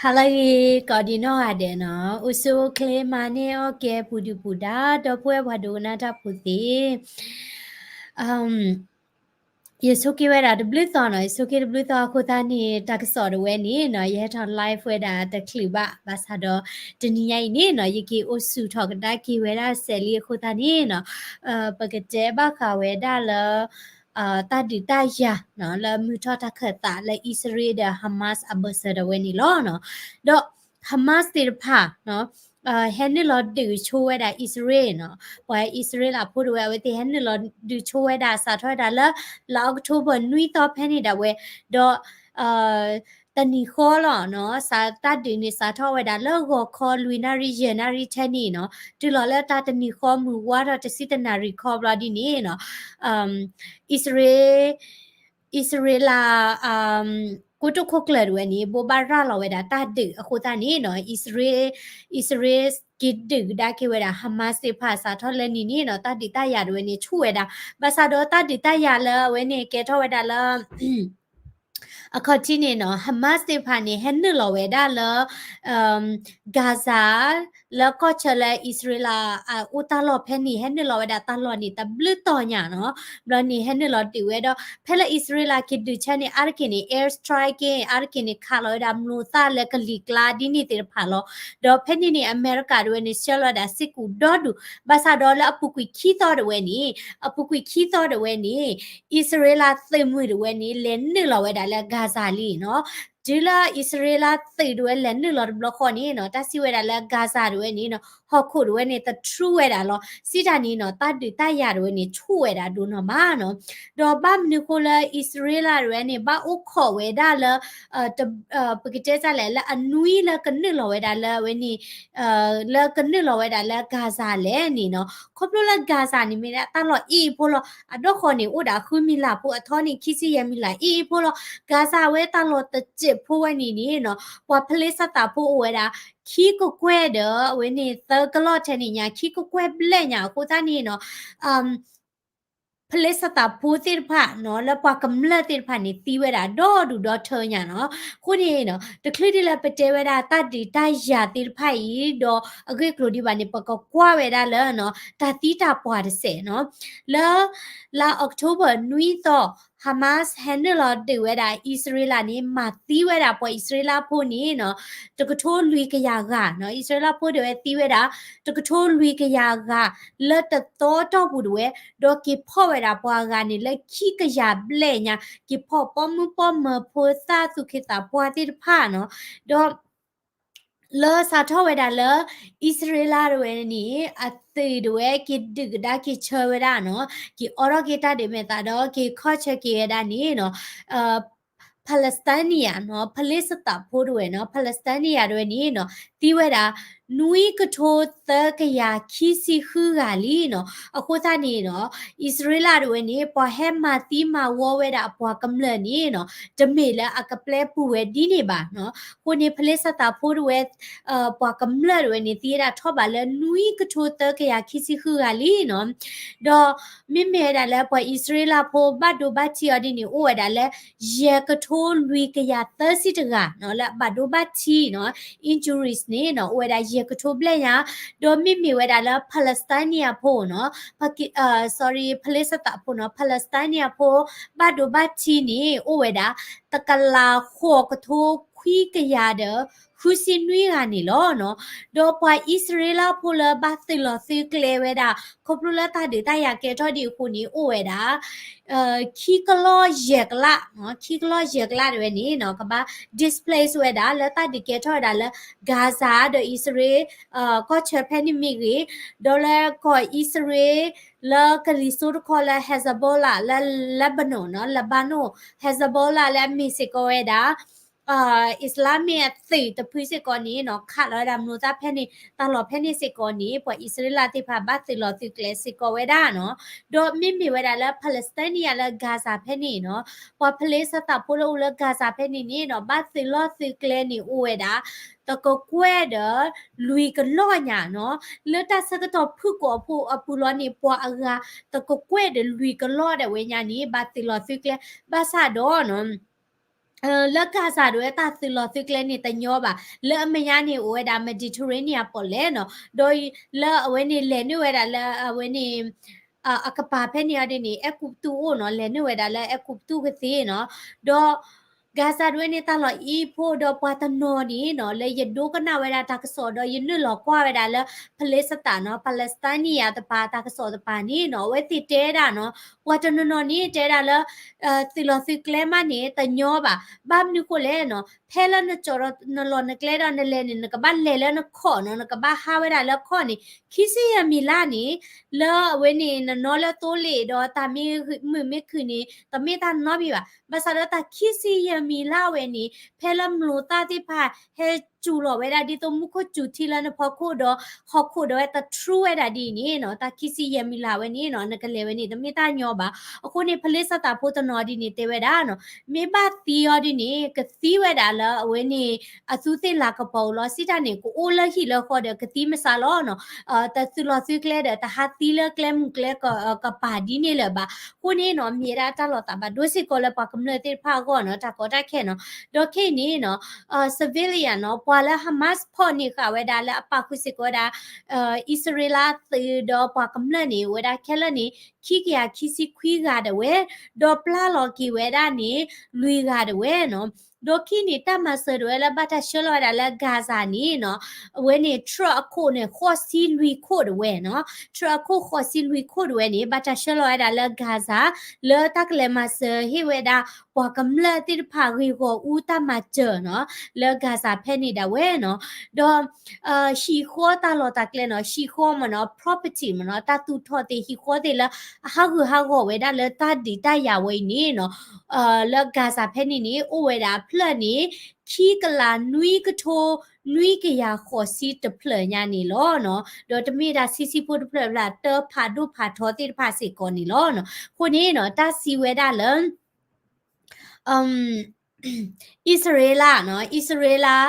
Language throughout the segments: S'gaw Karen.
ဟါလၢအဂ့ၤ ကိးဒံနီၢ်ဂၤဒဲးနီၤ, အိၣ်ဆူၣ်အိၣ်ချ့ မၤန့ၢ်အီၣ်ကဲ ပူၤဒုၣ်ပူၤဒါ ဒီပုၢ်ဝဲၢ်ပှၤဒိကနၣ်တၢ်ဖိသ့ၣ်, ယဆိက့ၤဝဲဒၣ်တဘျုးသီနီၤ, ယဆိက့ၤတဘျုးသီအဃိသတးန့ၣ် တၢ်ကစီၣ်ဒၣ်ဝဲန့ၣ်နီၤ ယဟဲထီၣ် live ဝဲဒၣ်တချုးဘၣ်, ဘၣ်ဆၣ်ဒီး တနံၤညါအံၤန့ၣ်နီၤ ယက့ၤအိၣ်ဆူၣ်ထီၣ်ကဒါက့ၤဝဲဒၣ်စဲးလံအဃိသတးန့ၣ်နီၤ, ပကတဲဘၣ်ဃးဝဲဒၣ်လၢ တၢ်ဒုးတၢ်ယၤနီၤ လၢမုၢ်ထီၣ်တၢ်ခၢၣ်သးလၢအံၣ်စရ့လးဒီး Hamas အဘၢၣ်စၢၤဒၣ်ဝဲန့ၣ်လီၤနီၤ. ဒီး Hamas သ့ၣ်တဖၣ်နီၤ ဟဲနုာ်လီၤဒုးဆိဝဲဒၣ်အံၣ်စရ့လးနီၤ, ပှၤအံၣ်စရ့လးဖိဒၣ်ဝဲ အဝဲသ့ၣ်ဟဲနုာ်လီၤဒုးဆိဝဲဒၣ် စးထီၣ်ဝဲဒၣ်လၢ လါ October နွံသီဖဲန့ၣ်ဒၣ်ဝဲ, ဒီး တနံၤဃီလီၤနီၤ, စးတၢ်ဒုးန့ၣ် စးထီၣ်ဝဲဒၣ်လၢဂီၤခီလွံၢ်နၣ်ရံၣ် ယဲၢ်နၣ်ရံၣ်ထဲန့ၣ်နီၤ, တုၤလီၤလၢတၢ်တနံၤဃီမုၢ်ဝါထီၣ်တဆံတနၣ်ရံၣ်ခီဘျီဒ်န့ၣ်နီၤ, အံၣ်စရ့လး အံၣ်စရ့လး ကိတိာ်ခိၣ်ကျၢၢ်ဒၣ်ဝဲန့ၣ် ဘိးဘၣ်ရၤလီၤဝဲဒၣ်တၢ်ဒုးအဃိသတးန့ၣ်နီၤ, အံၣ်စရ့လး အံၣ်စရ့လးက့ၤဒုးကဒါက့ၤဝဲဒၣ် Hamas သ့ၣ်တဖၣ် စးထီၣ်လၢနံၤန့ၣ်နီၤ တၢ်ဒုးတၢ်ယၤဒၣ်ဝဲန့ၣ်ဆူၣ်ဝဲဒၣ်, ဘၣ်ဆၣ်ဒီးတၢ်ဒုးတၢ်ယၤလၢအဝဲန့ၣ်ကဲထီၣ်ဝဲဒၣ်လၢ အခီၣ်ထံးန့ၣ်နီၤ Hamas သ့ၣ်တဖၣ်န့ၣ် ဟဲနုာ်လီၤဝဲဒၣ်လၢ Gaza လၢကီၢ်ဆၢလၢအံၣ်စရ့လးအအိၣ်တၢ်လီၢ်ဖဲန့ၣ် ဟဲနုာ်လီၤဝဲဒၣ်တၢ်လီၢ်န့ၣ် တဘျုးတီၤညါနီၤ, ဘျီန့ၣ်ဟဲနုာ်လီၤဒုးဝဲဒီး ဖဲလၢအံၣ်စရ့လးက့ၤဒုးဆၢန့ၣ် အါတက့ၢ်န့ၣ် air strike အါတက့ၢ်န့ၣ် ခးလီၤဝဲဒၣ်မျိာ်သၣ်လၢကလံၤကျါဒ်န့ၣ်သ့ၣ်တဖၣ်လီၤ. ဒီးဖဲန့ၣ်န့ၣ် အမဲရကၤဒၣ်ဝဲန့ၣ် ဆှၢလီၤဝဲဒၣ်စ့ၢ်ကီးဒီဒူၣ်, ဘၣ်ဆၣ်ဒီးလၢအပူၤကွံာ်ခံသီဒၣ်ဝဲန့ၣ်, အပူၤကွံာ်ခံသီဒၣ်ဝဲန့ၣ် အံၣ်စရ့လးသုးမုၢ်ဒၣ်ဝဲန့ၣ် လဲၤနုာ်လီၤဝဲဒၣ်လၢ Gaza လံနီၤ. တုၤလၢအံၣ်စရ့လးသုးဒၣ်ဝဲလဲၤနုာ်လီၤတဘျီဃီန့ၣ်နီၤ, တၢ်စံးဝဲဒၣ်လၢ Gaza ဒၣ်ဝဲန့ၣ်နီၤ ဟီၣ်ခိၣ်ဒၣ်ဝဲန့ၣ် သထြူးဝဲဒၣ်လီၤ. စံးတၢ်န့ၣ်နီၤ တၢ်ဒုးတၢ်ယၤဒၣ်ဝဲန့ၣ် ဆူၣ်ဝဲဒၣ်ဒိၣ်နီၢ်မးနီၤ. ဒီးဘၣ်မနုၤဃိလၢအံၣ်စရ့လးဒၣ်ဝဲန့ၣ် ဘၣ်အိၣ်ခိးဝဲဒၣ်လၢ ပကတဲတၢ်လဲၣ် လၢအနွံလၢကနုာ်လီၤဝဲဒၣ်လၢအဝဲန့ၣ် လၢကနုာ်လီၤဝဲဒၣ်လၢ Gaza လဲၣ်န့ၣ်နီၤ. ခီဖျိလၢ Gaza န့ၣ်မ့ၢ်ဒၣ်တၢ်လီၢ်အ့ၣ်အ့ၣ်ဖိလီၤ. အဒိၣ်ဃီန့ၣ် အိၣ်ဒၣ်ဃုမံၤလးဖိ, အထီန့ၣ် ခံဆံယဲၢ်မံၤလး အ့ၣ်အ့ၣ်ဖိလီၤ. Gaza ဝဲတၢ်လီၢ်တစဲးဖိဝဲန့ၣ်န့ၣ်နီၤ ပှၤဖလ့ၣ်စတးဖိအိၣ်ဝဲဒၣ် ခံကကွဲၢ်ဒီး အဝဲန့ၣ်သၢကလီၢ်ထဲန့ၣ်ညါ ခံကကွဲၢ်ဘျဲၣ်ညါအဃိသတးန့ၣ်နီၤ ဖလ့ၣ်စတးဖိသ့ၣ်တဖၣ်နီၤ လၢပှၤကမျၢၢ်သ့ၣ်တဖၣ်န့ၣ် သံဝဲဒၣ်ဒီဒူၣ်ဒီထၢညါနီၤ. အဃိန့ၣ်နီၤ တချုးဒ်လၢပတဲဝဲဒၣ်တၢ်ဒုးတၢ်ယၤသ့ၣ်တဖၣ်အံၤ ဒီးအဂ့ၢ်အကျိၤဒံးဘၣ်န့ၣ် ပကကွၢ်ဝဲဒၣ်လၢနီၤ တၢ်သံတၢ်ပှၢ်တစဲးနီၤ. လၢ လါ October နွံသီ Hamas ဟဲနုာ်လီၤဒုးဝဲဒၣ်အံၣ်စရ့လးန့ၣ် မၤသံဝဲဒၣ်ပှၤအံၣ်စရ့လးဖိန့ၣ်နီၤ တကထိလွံၢ်ကယၤဂၤနီၤ. အံၣ်စရ့လးဖိဒၣ်ဝဲသံဝဲဒၣ် တကထိလွံၢ်ကယၤဂၤ လၢတသီအတီၢ်ပူၤဒၣ်ဝဲ, ဒီးက့ၤဖီၣ်ဝဲဒၣ်ပှၤဂၤန့ၣ် လၢခံကယၤဘျဲၣ်ညါ, က့ၤဖီၣ်ပိာ်မုၣ်ပိာ်မၢၤဖိသၣ်သူၣ်က့သးပှၢ်သ့ၣ်တဖၣ်နီၤ. ဒီး လၢစးထီၣ်ဝဲဒၣ်လၢ အံၣ်စရ့လးဒၣ်ဝဲန့ၣ် အသုးဒၣ်ဝဲက့ၤဒုးကဒါက့ၤဆၢဝဲဒၣ်နီၤ, က့ၤအိးထီၣ်က့ၤတၢ်ဒုးမဲာ်သးဒီး က့ၤခီၣ်ဆၢက့ၤဝဲဒၣ်န့ၣ်နီၤ Palestinian နီၤ ဖလ့ၣ်စတးဖိဒၣ်ဝဲနီၤ Palestinian ဒၣ်ဝဲန့ၣ်နီၤ သံဝဲဒၣ် နွံကထိသၢကယၤခံဆံဃုဂၤလံနီၤ. အဃိသတးန့ၣ်နီၤ အံၣ်စရ့လးဒၣ်ဝဲန့ၣ် ပှၤဟဲမၤသံမၤဝီဝဲဒၣ်အပှၤကမျၢၢ်န့ၣ်နီၤ တမ့ၢ်လၢအကပျဲပူၤဝဲဒ်န့ၣ်ဘၣ်နီၤ. အဃိန့ၣ် ဖလ့ၣ်စတးဖိဒၣ်ဝဲ ပှၤကမျၢၢ်ဒၣ်ဝဲန့ၣ် သံဝဲဒၣ်ထီၣ်ဘးလၢနွံကထိသၢကယၤခံဆံဃုဂၤလံနီၤ. ဒီးမ့မ့ၢ်ဝဲဒၣ်လၢပှၤအံၣ်စရ့လးဖိ ဘၣ်ဒိဘၣ်ထံးအီၤဒ်န့ၣ် အိၣ်ဝဲဒၣ်လၢ ယဲၢ်ကထိလွံၢ်ကယၤသၢဆံတဂၤနီၤ လၢအဘၣ်ဒိဘၣ်ထံးနီၤ injuries န့ၣ်နီၤ အိၣ်ဝဲဒၣ်ယဲၢ်ကထိဘျဲၣ်ညါ. ဒီးမ့မ့ၢ်ဝဲဒၣ်လၢ Palestinian ဖိနီၤ sorry ဖလ့ၣ်စတးဖိနီၤ Palestinian ဖိ ဘၣ်ဒိဘၣ်ထံးန့ၣ် အိၣ်ဝဲဒၣ် တကလးဃိးကထိခွံကယၤဒီး ဃုဆံနွံဂၤန့ၣ်လီၤနီၤ. ဒီးပှၤအံၣ်စရ့လးဖိလၢဘၣ်သုးလီၤသုးကျဲဝဲဒၣ် ခီဖျိလၢတၢ်ဒုးတၢ်ယၤကဲထီၣ်ဒံးအဃိန့ၣ် အိၣ်ဝဲဒၣ် ခံကလီၢ်ယဲၢ်ကလး, ခံကလီၢ်ယဲၢ်ကလးဒၣ်ဝဲန့ၣ်နီၤ ကဘၣ် displace ဝဲဒၣ် လၢတၢ်ဒုးကဲထီၣ်ဝဲဒၣ်လၢ Gaza ဒီးအံၣ်စရ့လး ကီၢ်ဆၢဖဲန့ၣ်မ့ၢ်ဂ့ၤ, ဒီးလၢကီၢ်အံၣ်စရ့လး လၢကလံၤစိးတခီလၢ Hezbollah လၢ Lebanon နီၤ Lebanon Hezbollah လၢအမ့ၢ်စ့ၢ်ကီးဝဲဒၣ် Islamic အသုးတဖုစ့ၢ်ကီးန့ၣ်နီၤ ခးလီၤဝဲဒၣ်မျိာ်သၣ်ဖဲန့ၣ် တၢ်လီၢ်ဖဲန့ၣ်စ့ၢ်ကီးန့ၣ် ပှၤအံၣ်စရ့လးသ့ၣ်တဖၣ်ဘၣ်သုးလီၤသုးကျဲစ့ၢ်ကီးဝဲဒၣ်နီၤ. ဒီးမ့မ့ၢ်ဝဲဒၣ်လၢ Palestinian လၢ Gaza ဖဲန့ၣ်နီၤ ပှၤဖလ့ၣ်စတးဖိလၢအိၣ်လၢ Gaza ဖဲန့ၣ်န့ၣ်နီၤ ဘၣ်သုးလီၢ်သုးကျဲန့ၣ်အိၣ်ဝဲဒၣ် တကကွဲၢ်ဒီးလွံၢ်ကလီၢ်ညါနီၤ. လၢတၢ်ဆၢကတီၢ်ဖုၣ်ကိာ်ဖိအပူၤလီၤန့ၣ် ပှၤအဂၤတကကွဲၢ်ဒီးလွံၢ်ကလီၢ်ဒၣ်ဝဲညါန့ၣ် ဘၣ်သုးလီၤသုးကျဲ ဘၣ်ဆၣ်ဒီးနီၤ လၢ Gaza ဒၣ်ဝဲတၢ်သုးလီၢ်သုးကျဲန့ၣ်တညီဘၣ်, လၢအမဲာ်ညါန့ၣ်အိၣ်ဝဲဒၣ် Mediterranean ပီၣ်လဲၣ်နီၤ, ဒီးလၢအဝဲန့ၣ်လဲၤနုာ်ဝဲဒၣ်လၢအဝဲန့ၣ် အကပၤဖဲန့ၣ်အီၤဒ်န့ၣ် အဲၤကူပတူးအိၣ်နီၤ, လဲၤနုာ်ဝဲဒၣ်လၢအဲၤကူပတူးကသ့နီၤ, ဒီး Gaza ဒၣ်ဝဲန့ၣ်တၢ်လီၢ်အံၤဖိဒီးပှၤတနီၤန့ၣ်နီၤ လၢယဒိကနၣ်ဝဲဒၣ်တၢ်ကစီၣ်ဒီးယနုာ်လီၤကွၢ်ဝဲဒၣ်လၢ Palestine နီၤ, Palestine တပၤတၢ်ကစီၣ်တပၤန့ၣ်နီၤ အဝဲသ့ၣ်တဲဒၣ်နီၤ, ပှၤတနီၤနီၤန့ၣ်တဲဒၣ်လၢ သုးလီၢ်သုးကျဲမးန့ၣ်တညီဘၣ်, ဘၣ်မနုၤဃိလဲၣ်နီၤ, ဖဲလၢနကၠီၣ်ဒီးနလီၢ်နကျဲဒီးနလဲၤန့ၣ် နကဘၣ်လဲၤလၢနခီၣ်နီၤ, နကဘၣ်ဟးဝဲဒၣ်လၢခီၣ်န့ၣ် ခံဆံယဲၢ်မံးလါန့ၣ် လၢအဝဲန့ၣ် နနီၤလၢသိလ့ၣ်ဒီးတၢ်မ့ၢ်မုာ်မ့ၢ်ခုၣ်န့ၣ် တမ့ၢ်တၢ်နီတမံၤဘၣ်. ဘၣ်ဆၣ်ဒီးတၢ်ခံဆံယဲၢ်မံးလါဝဲန့ၣ် ဖဲလၢမျိာ်သၣ်သ့ၣ်တဖၣ် ဟဲစူၤလီၤဝဲဒၣ်ဒ်သိးမူခိၣ်စူၤထံလၢနဖီခိၣ်ဒီး ဟီၣ်ခိၣ်ဒၣ်ဝဲတထြူဝဲဒၣ်ဒ်အံၤန့ၣ်နီၤ, တၢ်ခံဆံယဲၢ်မံးလါဝဲန့ၣ်နီၤ နကလဲၤဝဲန့ၣ် တမ့ၢ်တၢ်ညီဘၣ်. အဃိန့ၣ် ဖလ့စတၢ်ဖိတနီၤဒ်န့ၣ်တဲဝဲဒၣ်နီၤ, မ့ၢ်ဘၣ်သံအီၤဒ်န့ၣ် ကသံဝဲဒၣ်လၢအဝဲန့ၣ် အသူသ့ၣ်လၤကပီၤဧိၤလီၤ. စံးတၢ်န့ၣ် ကအိၣ်လၢဟံၣ်လၢဃီဒီးကသံမစါလီၤနီၤ, တသုးလီၢ်သုးကျဲဒီး တဟးသံလၢကျဲမုၢ်ကျဲကပၤဒ်န့ၣ်လၢၤဘၣ်. အဃိန့ၣ်နီၤ မ့ၢ်ဝဲဒၣ်တၢ်လီၤသးဘၣ်ဒိစ့ၢ်ကီးလၢပှၤကမျၢၢ်သ့ၣ်တဖၣ်အဂီၢ်နီၤ, တၢ်ကီတၢ်ခဲနီၤ. ဒီးခဲအံၤန့ၣ်နီၤ civilian နီၤ, ပှၤလၢ Hamas ဖီၣ်န့ၢ်ဃာ်ဝဲဒၣ်လၢအပာ်ဃုာ်စ့ၢ်ကီးဝဲဒၣ် အံၣ်စရ့လးသုးဒီးပှၤကမျၢၢ်န့ၣ် အိၣ်ဝဲဒၣ်ခဲလၢာ်န့ၣ် ခံကယၤခံဆံခွံဂၤဒၣ်ဝဲ, ဒီးပျၢ်လီၤက့ၤဝဲဒၣ်န့ၣ် လွံၢ်ဂၤဒၣ်ဝဲနီၤ. ဒီးခံန့ၣ် တၢ်မၤစၢၤဒၣ်ဝဲလၢဘၣ်တၢ်ဆှၢလီၤဝဲဒၣ်လၢ Gaza န့ၣ်နီၤ, အဝဲန့ၣ် ထြၢၣ်အခိၣ်န့ၣ် ဃိးဆံလွံၢ်ခိၣ်ဒၣ်ဝဲနီၤ, ထြၢၣ်အခိၣ်ဃိးဆံလွံၢ်ခိၣ်ဒၣ်ဝဲန့ၣ် ဘၣ်တၢ်ဆှၢလီၤဝဲဒၣ်လၢ Gaza လၢတၢ်ကလဲၤမၤစၢၤဟ့ၣ်ဝဲဒၣ် ပှၤကမျၢၢ်သ့ၣ်တဖၣ်ဂ့ၢ်ဂီၢ်အူတၢ်မၤစၢၤနီၤ, လၢ Gaza ဖဲန့ၣ်ဒၣ်ဝဲနီၤ. ဒီး ဟံၣ်ဃီတၢ်လီၢ်တၢ်ကျဲနီၤ, ဟံၣ်ဃီမ့ၢ်နီၤ, property မ့ၢ်နီၤ, တၢ်သူၣ်ထီၣ်သ့ၣ်ဟံၣ်ဃီသ့ၣ်လၢ အဟးဂူာ်ဟးဂီၤဝဲဒၣ်လၢတၢ်ဒုးတၢ်ယၤဝဲအံၤန့ၣ်နီၤ, လၢ Gaza ဖဲန့ၣ်န့ၣ် အိၣ်ဝဲဒၣ်အဖျၢၣ်န့ၣ် ခံကလးနွံကထိ နွံကယၤဃိးဆံတဖျၢၣ်ညါန့ၣ်လီၤနီၤ. ဒီးတမ့ၢ်ဒၣ်ဆံးဆံးဖိတဖျၢၣ်ဖျၢၣ် တၢ်ဖးဒိၣ်ဖးထီသ့ၣ်တဖၣ်စ့ၢ်ကီးန့ၣ်လီၤနီၤ. အဃိန့ၣ်နီၤ တၢ်စံးဝဲဒၣ်လၢ အံၣ်စရ့လးနီၤ, အံၣ်စရ့လး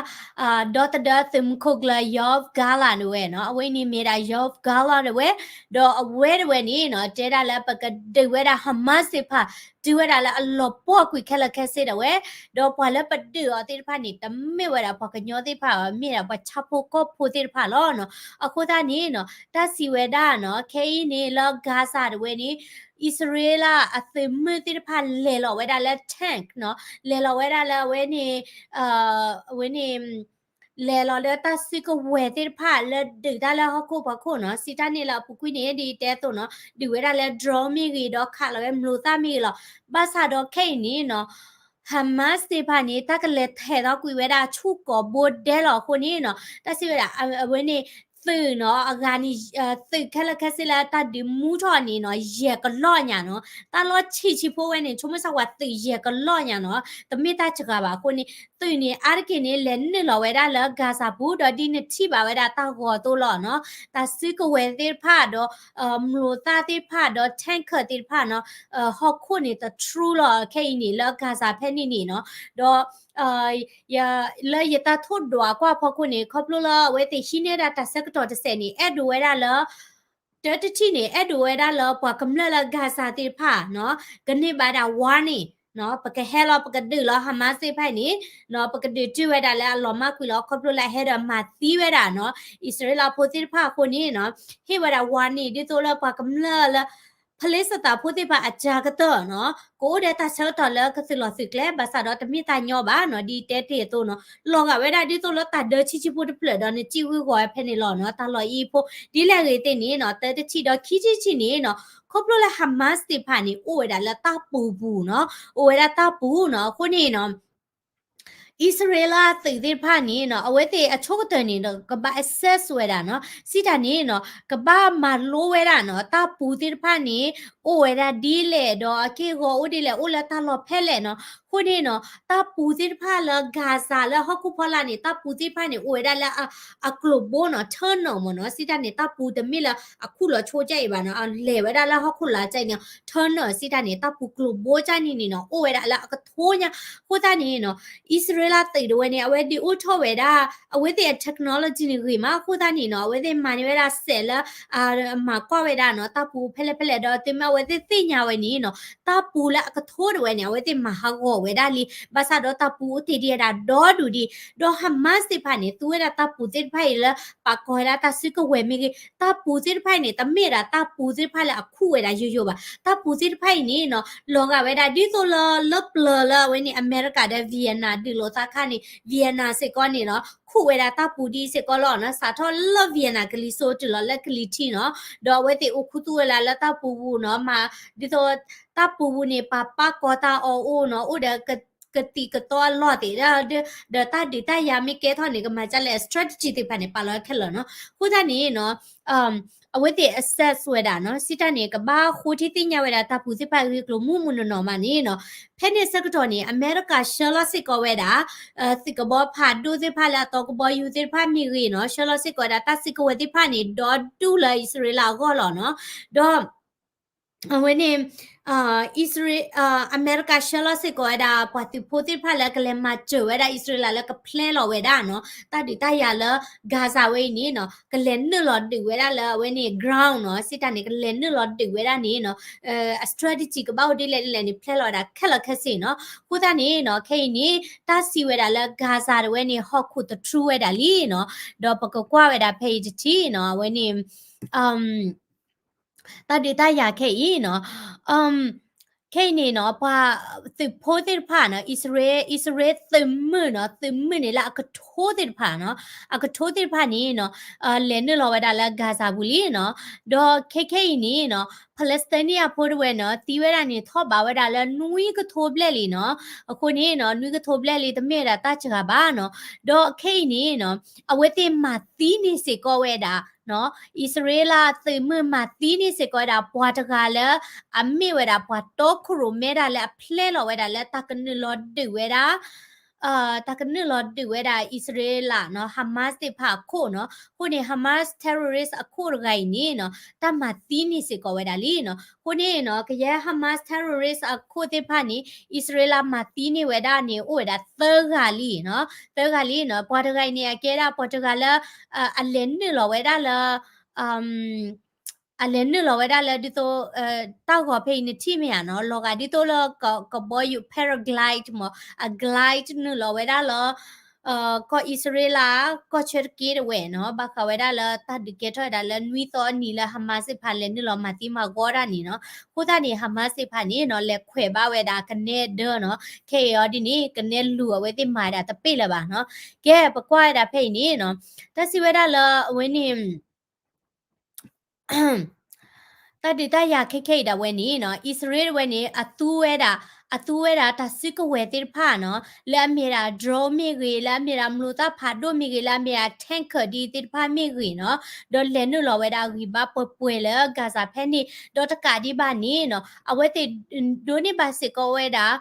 ဒီသဒၢသုးမုၢ်ခိၣ်ကျၢၢ် Yoav Gallant ဒၣ်ဝဲနီၤ, အဝဲန့ၣ်မ့ၢ်ဒၣ် Yoav Gallant ဒၣ်ဝဲ, ဒီးအဝဲဒၣ်ဝဲန့ၣ်နီၤ တဲဒၣ်လၢပကဒုးဝဲဒၣ် Hamas သ့ၣ်တဖၣ် တုၤဝဲဒၣ်လၢအလီၤပှီၢ်ကွံာ်ခဲလၢာ်ခဲဆ့ဒၣ်ဝဲ, ဒီးပှၤလၢပဒုးအီၤသ့ၣ်တဖၣ်န့ၣ် တမ့ၢ်ဝဲဒၣ်ပှၤကညီသ့ၣ်တဖၣ်ဘၣ်, မ့ၢ်ဒၣ်ပှၤဆၣ်ဖိကီၢ်ဖိသ့ၣ်တဖၣ်လီၤနီၤ. အဃိသတးန့ၣ်နီၤ တၢ်စံးဝဲဒၣ်နီၤ ခဲအံၤန့ၣ်လၢ Gaza ဒၣ်ဝဲန့ၣ် အံၣ်စရ့လးအသုးမုၢ်သ့ၣ်တဖၣ်လဲၤလီၤဝဲဒၣ်လၢ tank နီၤ, လဲၤလီၤဝဲဒၣ်လၢအဝဲန့ၣ် အဝဲန့ၣ် လဲၤလီၤလၢတၢ်စုကဝဲၤသ့ၣ်တဖၣ်လၢဒုးတၢ်လၢဟီၣ်ခိၣ်ဖီခိၣ်နီၤ, စံးတၢ်န့ၣ်လၢအပူၤကွံာ်န့ၣ် ဒ်တဲအသိးနီၤ ဒုးဝဲဒၣ်လၢ drone မ့ၢ်ဂ့ၤ ဒီးခးလီၤဝဲမျိာ်သၣ်မ့ၢ်ဂ့ၤလီၤ. ဘၣ်ဆၣ်ဒီးခဲအံၤန့ၣ်နီၤ Hamas သ့ၣ်တဖၣ်န့ၣ် တၢ်ကလဲၤထဲးထီၣ်ကွံာ်ဝဲဒၣ်ဆူၣ်ကိာ်ဘိဒဲလီၤအဃိန့ၣ်နီၤ, တၢ်စံးဝဲဒၣ် အဝဲန့ၣ် သုးနီၤ အဂၤန့ၣ် သုးခဲလၢာ်ခဲဆ့လၢတၢ်ဒုးမူထီၣ်န့ၣ်နီၤ ယဲၢ်ကလီၢ်ညါနီၤ, တၢ်လီၢ်ဆံးဆံးဖိဝဲန့ၣ် ဆိကမိၣ်စ့ၢ်ဝဲသုးယဲၢ်ကလီၢ်ညါနီၤ, တမ့ၢ်တၢ်စှၤဘၣ်အဃိန့ၣ် သုးန့ၣ် အါတက့ၢ်န့ၣ် လဲၤနုာ်လီၤဝဲဒၣ်လၢ Gaza ပူၤ ဒီးဒ်နထံၣ်ဘၣ်ဝဲဒၣ်တၢ်ဂီၤအသိးလီၤနီၤ, တၢ်စုကဝဲၤသ့ၣ်တဖၣ်ဒီး မျိာ်သၣ်သ့ၣ်တဖၣ်ဒီး tanker သ့ၣ်တဖၣ်နီၤ, ဟီၣ်ခိၣ်န့ၣ်တထြူလီၤခဲအံၤန့ၣ် လၢ Gaza ဖဲန့ၣ်န့ၣ်နီၤ, ဒီး လၢယတၢ်ထိၣ်ဒွးကွၢ်ဖီခိၣ်န့ၣ် ခီဖျိလၢအဝဲသ့ၣ်ဟံးန့ၢ်ဒၣ်တၢ်ဆၢကတီၢ်တစဲးန့ၣ် အဲၣ်ဒိးဝဲဒၣ်လၢ တၢတထံၣ်န့ၣ် အဲၣ်ဒိးဝဲဒၣ်လၢပှၤကမျၢၢ်လၢ Gaza သ့ၣ်တဖၣ်နီၤ ကန့ၢ်ဘၣ်ဒၣ် warning နီၤ ပကဟဲလီၤ ပကဒုးလီၤ Hamas သ့ၣ်တဖၣ်န့ၣ်နီၤ ပကဒုးတုၤဝဲဒၣ်လၢအလီၤမၢ်ကွံာ်လီၤ ခီဖျိလၢအဟဲဒီးမၤသံဝဲဒၣ်နီၤ အံၣ်စရ့လးဖိသ့ၣ်တဖၣ်အဃိန့ၣ်နီၤ ဟ့ၣ်ဝဲဒၣ် warning ဒ်သိးလၢပှၤကမျၢၢ်လၢ ဖလ့စတၢ်ဖိသ့ၣ်တဖၣ်အစှၤကတၢၢ်နီၤ ကအိၣ်ဒီးတၢ်ဆၢကတီၢ်လၢကသုးလီၢ်သုးကျဲ ဘၣ်ဆၣ်ဒီးတမ့ၢ်တၢ်ညီဘၣ်နီၤ ဒ်တဲတ့ၢ်အသိးနီၤ လီၤဂာ်ဝဲဒၣ်ဒ်သိးလၢတၢ်ဒၢဆံးဆံးဖိတဖျၢၣ်ဒီး နစံၣ်ဝံၤဂီၤဝဲဖဲန့ၣ်လီၤနီၤ တၢ်လီၢ်အံၤဖိ ဒ်လဲၣ်ဂ့ၤသ့ၣ်န့ၣ်နီၤ တၢတထံၣ်ဒီးခံထံၣ်တထံၣ်န့ၣ်နီၤ ခီဖျိလၢ Hamas သ့ၣ်တဖၣ်န့ၣ် အိၣ်ဝဲဒၣ်လၢတၢ်ပူၤပူၤနီၤ အိၣ်ဝဲဒၣ်တၢ်ပူၤနီၤ အဃိန့ၣ်နီၤ အံၣ်စရ့လးသုးသ့ၣ်တဖၣ်န့ၣ်နီၤ အဝဲသ့ၣ်အဆိကတၢၢ်န့ၣ်ဒီး ကဘၣ် assess ဝဲဒၣ်နီၤ စံးတၢ်န့ၣ်နီၤ ကဘၣ်မၤလိဝဲဒၣ်နီၤ တၢ်ပူၤသ့ၣ်တဖၣ်န့ၣ် အိၣ်ဝဲဒၣ်ဒ်လဲၣ် ဒီးအက့ၢ်အဂီၤအိၣ်ဒ်လဲၣ် အိၣ်လၢတၢ်လီၢ်ဖဲလဲၣ်နီၤ အဃိန့ၣ်နီၤ တၢ်ပူၤသ့ၣ်တဖၣ်လၢ Gaza လၢဟီၣ်ခိၣ်ဖီလာ်န့ၣ် တၢ်ပူၤသ့ၣ်တဖၣ်န့ၣ် အိၣ်ဝဲဒၣ်လၢအကျိၤဘိနီၤ tunnel မ့ၢ်နီၤ စံးတၢ်န့ၣ် တၢ်ပူၤတမ့ၢ်လၢအခုၣ်လီၤဆိကဲအံၤဘၣ်နီၤ အလဲၤဝဲဒၣ်လၢဟီၣ်ခိၣ်လာ်ကဲအံၤန့ၣ် tunnel စံးတၢ်န့ၣ် တၢ်ပူၤကျိၤဘိကဲန့ၣ်န့ၣ်နီၤ အိၣ်ဝဲဒၣ်လၢအကထိညါ အဃိသတးန့ၣ်နီၤ အံၣ်စရ့လးသုးဒၣ်ဝဲန့ၣ် အဝဲဒုးအိၣ်ထီၣ်ဝဲဒၣ် အဝဲသ့ၣ်အ technology န့ၣ်ဂ့ၤမး အဃိသတးန့ၣ်နီၤ အဝဲသ့ၣ်မၤန့ၢ်ဝဲဒၣ်စဲးလၢ မၤကွၢ်ဝဲဒၣ်နီၤ တၢ်ပူၤဖဲလဲၣ်ဖဲလဲၣ်ဒီး သုမ့ၢ် အဝဲသ့ၣ်သ့ၣ်ညါဝဲန့ၣ်နီၤ တၢ်ပူၤလၢအကထိတဝဲန့ၣ် အဝဲသ့ၣ်မၤဟးဂီၤဝဲဒၣ်လံ, ဘၣ်ဆၣ်ဒီးတၢ်ပူၤအိၣ်တ့ၢ်ဒံးဝဲဒၣ်ဒီဒူၣ်ဒံး, ဒီး Hamas သ့ၣ်တဖၣ်န့ၣ် သူဝဲဒၣ်တၢ်ပူၤသ့ၣ်တဖၣ်အံၤလၢ ပာ်ကီၤဝဲဒၣ်တၢ်စုကဝဲၤမ့ၢ်ဂ့ၤ, တၢ်ပူၤသ့ၣ်တဖၣ်အံၤန့ၣ် တမ့ၢ်ဒၣ်တၢ်ပူၤသ့ၣ်တဖၣ်လၢအခုၣ်ဝဲဒၣ်ယိယိဘၣ်. တၢ်ပူၤသ့ၣ်တဖၣ်အံၤန့ၣ်နီၤ လီၤဂာ်ဝဲဒၣ် ဒ်သိးလၢ လၢပျၢၤလၢအဝဲန့ၣ် အမဲရကၤဒီး Vietnam ဒုးလိာ်သးခါန့ၣ် Vietnam စ့ၢ်ကီးန့ၣ်နီၤ ခူၣ်ဝဲဒၣ်တၢ်ပူၤဒ်စ့ၢ်ကီးလီၤနီၤ, စးထီၣ်လၢ Vietnam ကလံၤစိးတုၤလီၤလၢကလံၤထံးနီၤ, ဒီးအဝဲသ့ၣ်အိၣ်ခူသူၣ်ဝဲဒၣ်လၢတၢ်ပူၤပူၤနီၤ, မၤဒ်သိး တၢ်ပူၤပူၤန့ၣ် ပှၤပာ်ကီၤတၢ်အီၣ်အိၣ်နီၤ, အိၣ်ဒီး ကသံၣ်ကသီအလီၢ်သ့ၣ်, ဒီးတၢ်ဒုးတၢ်ယၤမ့ၢ်ကဲထီၣ်န့ၣ် ကမၤဒ်လဲၣ် strategy သ့ၣ်တဖၣ်န့ၣ် ပာ်လီၤခဲလၢာ်နီၤ. အဃိသတးန့ၣ်နီၤ အဝဲသ့ၣ် assess ဝဲဒၣ်နီၤ, စံးတၢ်န့ၣ် ကဘၣ်ဃိထံသ့ၣ်ညါဝဲဒၣ်တၢ်ပူၤသ့ၣ်တဖၣ်အဂ့ၢ်အကျိၤမုၢ်မုၢ်နီၢ်နီၢ်မးန့ၣ်နီၤ, ဖဲန့ၣ်ဆၢကတီၢ်န့ၣ် အမဲရကၤဆှၢလီၤစ့ၢ်ကီးဝဲဒၣ် သုးကဘီဖးဒိၣ်သ့ၣ်တဖၣ်လၢအသီကဘီယူၤသ့ၣ်တဖၣ်မ့ၢ်ဂ့ၤနီၤ, ဆှၢလီၤစ့ၢ်ကီးဝဲဒၣ်တၢ်စုကဝဲၤသ့ၣ်တဖၣ်န့ၣ် ဒီဒူၣ်လၢအံၣ်စရ့လးအဂီၢ်လီၤနီၤ, ဒီး အဝဲန့ၣ် အံၣ်စရ့ အမဲရကၤဆှၢလီၤစ့ၢ်ကီးဝဲဒၣ် ပှၤသုးဖိသ့ၣ်တဖၣ်လၢကလဲၤမၤစၢၤဝဲဒၣ်အံၣ်စရ့လးလၢက plan လီၤဝဲဒၣ်နီၤ, တၢ်ဒုးတၢ်ယၤလၢ Gaza ဝဲအံၤန့ၣ်နီၤ ကလဲၤနုာ်လီၤဒုးဝဲဒၣ်လၢအဝဲန့ၣ် ground နီၤ, စံးတၢ်န့ၣ် ကလဲၤနုာ်လီၤဒုးဝဲဒၣ်န့ၣ်နီၤ, အ strategy ကဘၣ်အိၣ်ဒ်လဲၣ်ဒ်လဲၣ်န့ၣ် plan လီၤဝဲဒၣ်ခဲလၢာ်ခဲဆ့နီၤ. အဃိသတးန့ၣ်နီၤ ခဲအံၤန့ၣ် တၢ်စံးဝဲဒၣ်လၢ Gaza တဝဲန့ၣ် ဟီၣ်ခိၣ်သထြူဝဲဒၣ်လံနီၤ, ဒီးပကကွၢ်ဝဲဒၣ်ဖဲအံၤတထံၣ်နီၤ, အဝဲန့ၣ် တၢ်ဒုးတၢ်ယၤခဲအံၤနီၤ, ခဲအံၤန့ၣ်နီၤ ပှၤသုးဖိသ့ၣ်တဖၣ်နီၤ, အံၣ်စရ့ အံၣ်စရ့သုးမုၢ်နီၤ, သုးမုၢ်န့ၣ်လၢအကထိသ့ၣ်တဖၣ်နီၤ, အကထိသ့ၣ်တဖၣ်န့ၣ်နီၤ လဲၤနုာ်လီၤဝဲဒၣ်လၢ Gaza ပူၤလံနီၤ, ဒီးခဲခဲအံၤန့ၣ်နီၤ Palestinian ဖိတဝဲနီၤ သံဝဲဒၣ်န့ၣ် ထီၣ်ဘးဝဲဒၣ်လၢနွံကထိဘျဲၣ်လံနီၤ, အဃိန့ၣ်နီၤ နွံကထိဘျဲၣ်လံ တမ့ၢ်ဝဲဒၣ်တၢ်စှၤဘၣ်နီၤ, ဒီးခဲအံၤန့ၣ်နီၤ အဝဲသ့ၣ်မၤသံန့ၢ်စ့ၢ်ကီးဝဲဒၣ် အံၣ်စရ့လးသုးမုၢ်မၤသံန့ၢ်စ့ၢ်ကီးဝဲဒၣ် ပှၤတဂၤလၢ အမ့ၢ်ဝဲဒၣ်ပှၤတီခိၣ်ရိၣ်မဲတၢ်လၢအ plan လီၤဝဲဒၣ်လၢတၢ်ကနုာ်လီၤဒုးဝဲဒၣ် တၢ်ကနုာ်လီၤဒုးဝဲဒၣ်အံၣ်စရ့လးနီၤ Hamas သ့ၣ်တဖၣ်အခိၣ်နီၤ, အဃိန့ၣ် Hamas terrorist အခိၣ်တဂၤအံၤန့ၣ်နီၤ တၢ်မၤသံန့ၢ်စ့ၢ်ကီးဝဲဒၣ်လံနီၤ, အဃိန့ၣ်နီၤ ကယဲၢ် Hamas terrorist အခိၣ်သ့ၣ်တဖၣ်န့ၣ် အံၣ်စရ့လးမၤသံန့ၢ်ဝဲဒၣ်န့ၣ် အိၣ်ဝဲဒၣ်သၢဂၤလံနီၤ, သၢဂၤလံနီၤ, ပှၤတဂၤအံၤန့ၣ် အကဲဒၣ်ပှၤတဂၤလၢ အလဲၤနုာ်လီၤဝဲဒၣ်လၢ အလဲၤနုာ်လီၤဝဲဒၣ်လၢဒ်သိး တၢ်ဂီၤဖဲအံၤနထံၣ်မ့ၢ်ဧါနီၤ, လီၤဂာ်ဒ်သိးလၢကဘီယူၤ paraglide မ့ၢ် အ glide နုာ်လီၤဝဲဒၣ်လၢ ကီၢ်အံၣ်စရ့လး ကီၢ်ဆၢတက့ၢ်တဝဲနီၤ, ဘၣ်ဃးဝဲဒၣ်လၢတၢ်ဒုးကဲထီၣ်ဝဲဒၣ်လၢနွံသီအနံၤလၢ Hamas သ့ၣ်တဖၣ်လဲၤနုာ်လီၤမၤသံမၤဂီၤတၢ်န့ၣ်နီၤ, အဃိသတးန့ၣ် Hamas သ့ၣ်တဖၣ်န့ၣ်နီၤ လဲၤခွဲးဘၣ်ဝဲဒၣ်ကနဲဒၢနီၤ, ခဲအံၤအီၤဒ်န့ၣ် ကနဲလူၤအဝဲသ့ၣ်မၤဝဲဒၣ်တပ့ၢ်လၢၤဘၣ်နီၤ, ကဲ ပကွၢ်ဝဲဒၣ်ဖဲအံၤန့ၣ်နီၤ, တၢ်စံးဝဲဒၣ်လၢအဝဲန့ၣ် တၢ်ဒုးတၢ်ယၤခဲခဲအံၤဒၣ်ဝဲန့ၣ်နီၤ, အံၣ်စရ့လးဝဲန့ၣ် အသူဝဲဒၣ် အသူဝဲဒၣ်တၢ်စုကဝဲၤသ့ၣ်တဖၣ်နီၤ, လၢအမ့ၢ်ဒၣ် drone မ့ၢ်ဂ့ၤ, လၢအမ့ၢ်ဒၣ်မျိာ်သၣ်ဖးဒိၣ်မ့ၢ်ဂ့ၤ, လၢအမ့ၢ်ဒၣ် tanker ဒ်သ့ၣ်တဖၣ်မ့ၢ်ဂ့ၤနီၤ, ဒီးလဲၤနုာ်လီၤဝဲဒၣ်အဂံၢ်ဘါပှဲၤပှဲၤလၢ Gaza ဖဲန့ၣ်, ဒီးတကးဒံးဘၣ်န့ၣ်နီၤ, အဝဲသ့ၣ်ဒိးန့ၢ်ဘၣ်စ့ၢ်ကီးဝဲဒၣ်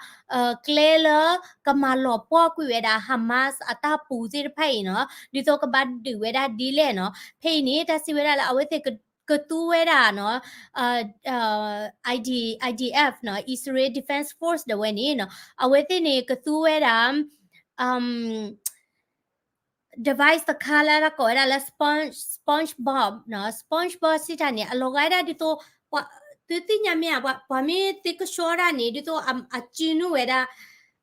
ကျဲလၢကမၤလီၤပှီၢ်ကွံာ်ဝဲဒၣ် Hamas အတၢ်ပူၤသ့ၣ်တဖၣ်အံၤနီၤ, ဒ်သိးကဘၣ်ဒုးဝဲဒၣ်ဒ်လဲၣ်နီၤ, ဖဲအံၤန့ၣ် တၢ်စံးဝဲဒၣ်လၢအဝဲသ့ၣ်ကသူဝဲဒၣ်နီၤ ID IDF နီၤ, Israel Defense Force ဒၣ်ဝဲန့ၣ်နီၤ, အဝဲသ့ၣ်န့ၣ်ကသူဝဲဒၣ် device တခါလၢတၢ်ကိးဝဲဒၣ်လၢ sponge SpongeBob နီၤ, SpongeBob စံးတၢ်န့ၣ် အလီၤဂာ်ဝဲဒၣ်ဒ်သိး ပှၤ သုသ့ၣ်ညါမ့ၢ်ဧါ, ပှၤ ပှၤမ့ၢ်သ့ကဆှီတၢ်န့ၣ် ဒ်သိးအ အစုနုာ်ဝဲဒၣ်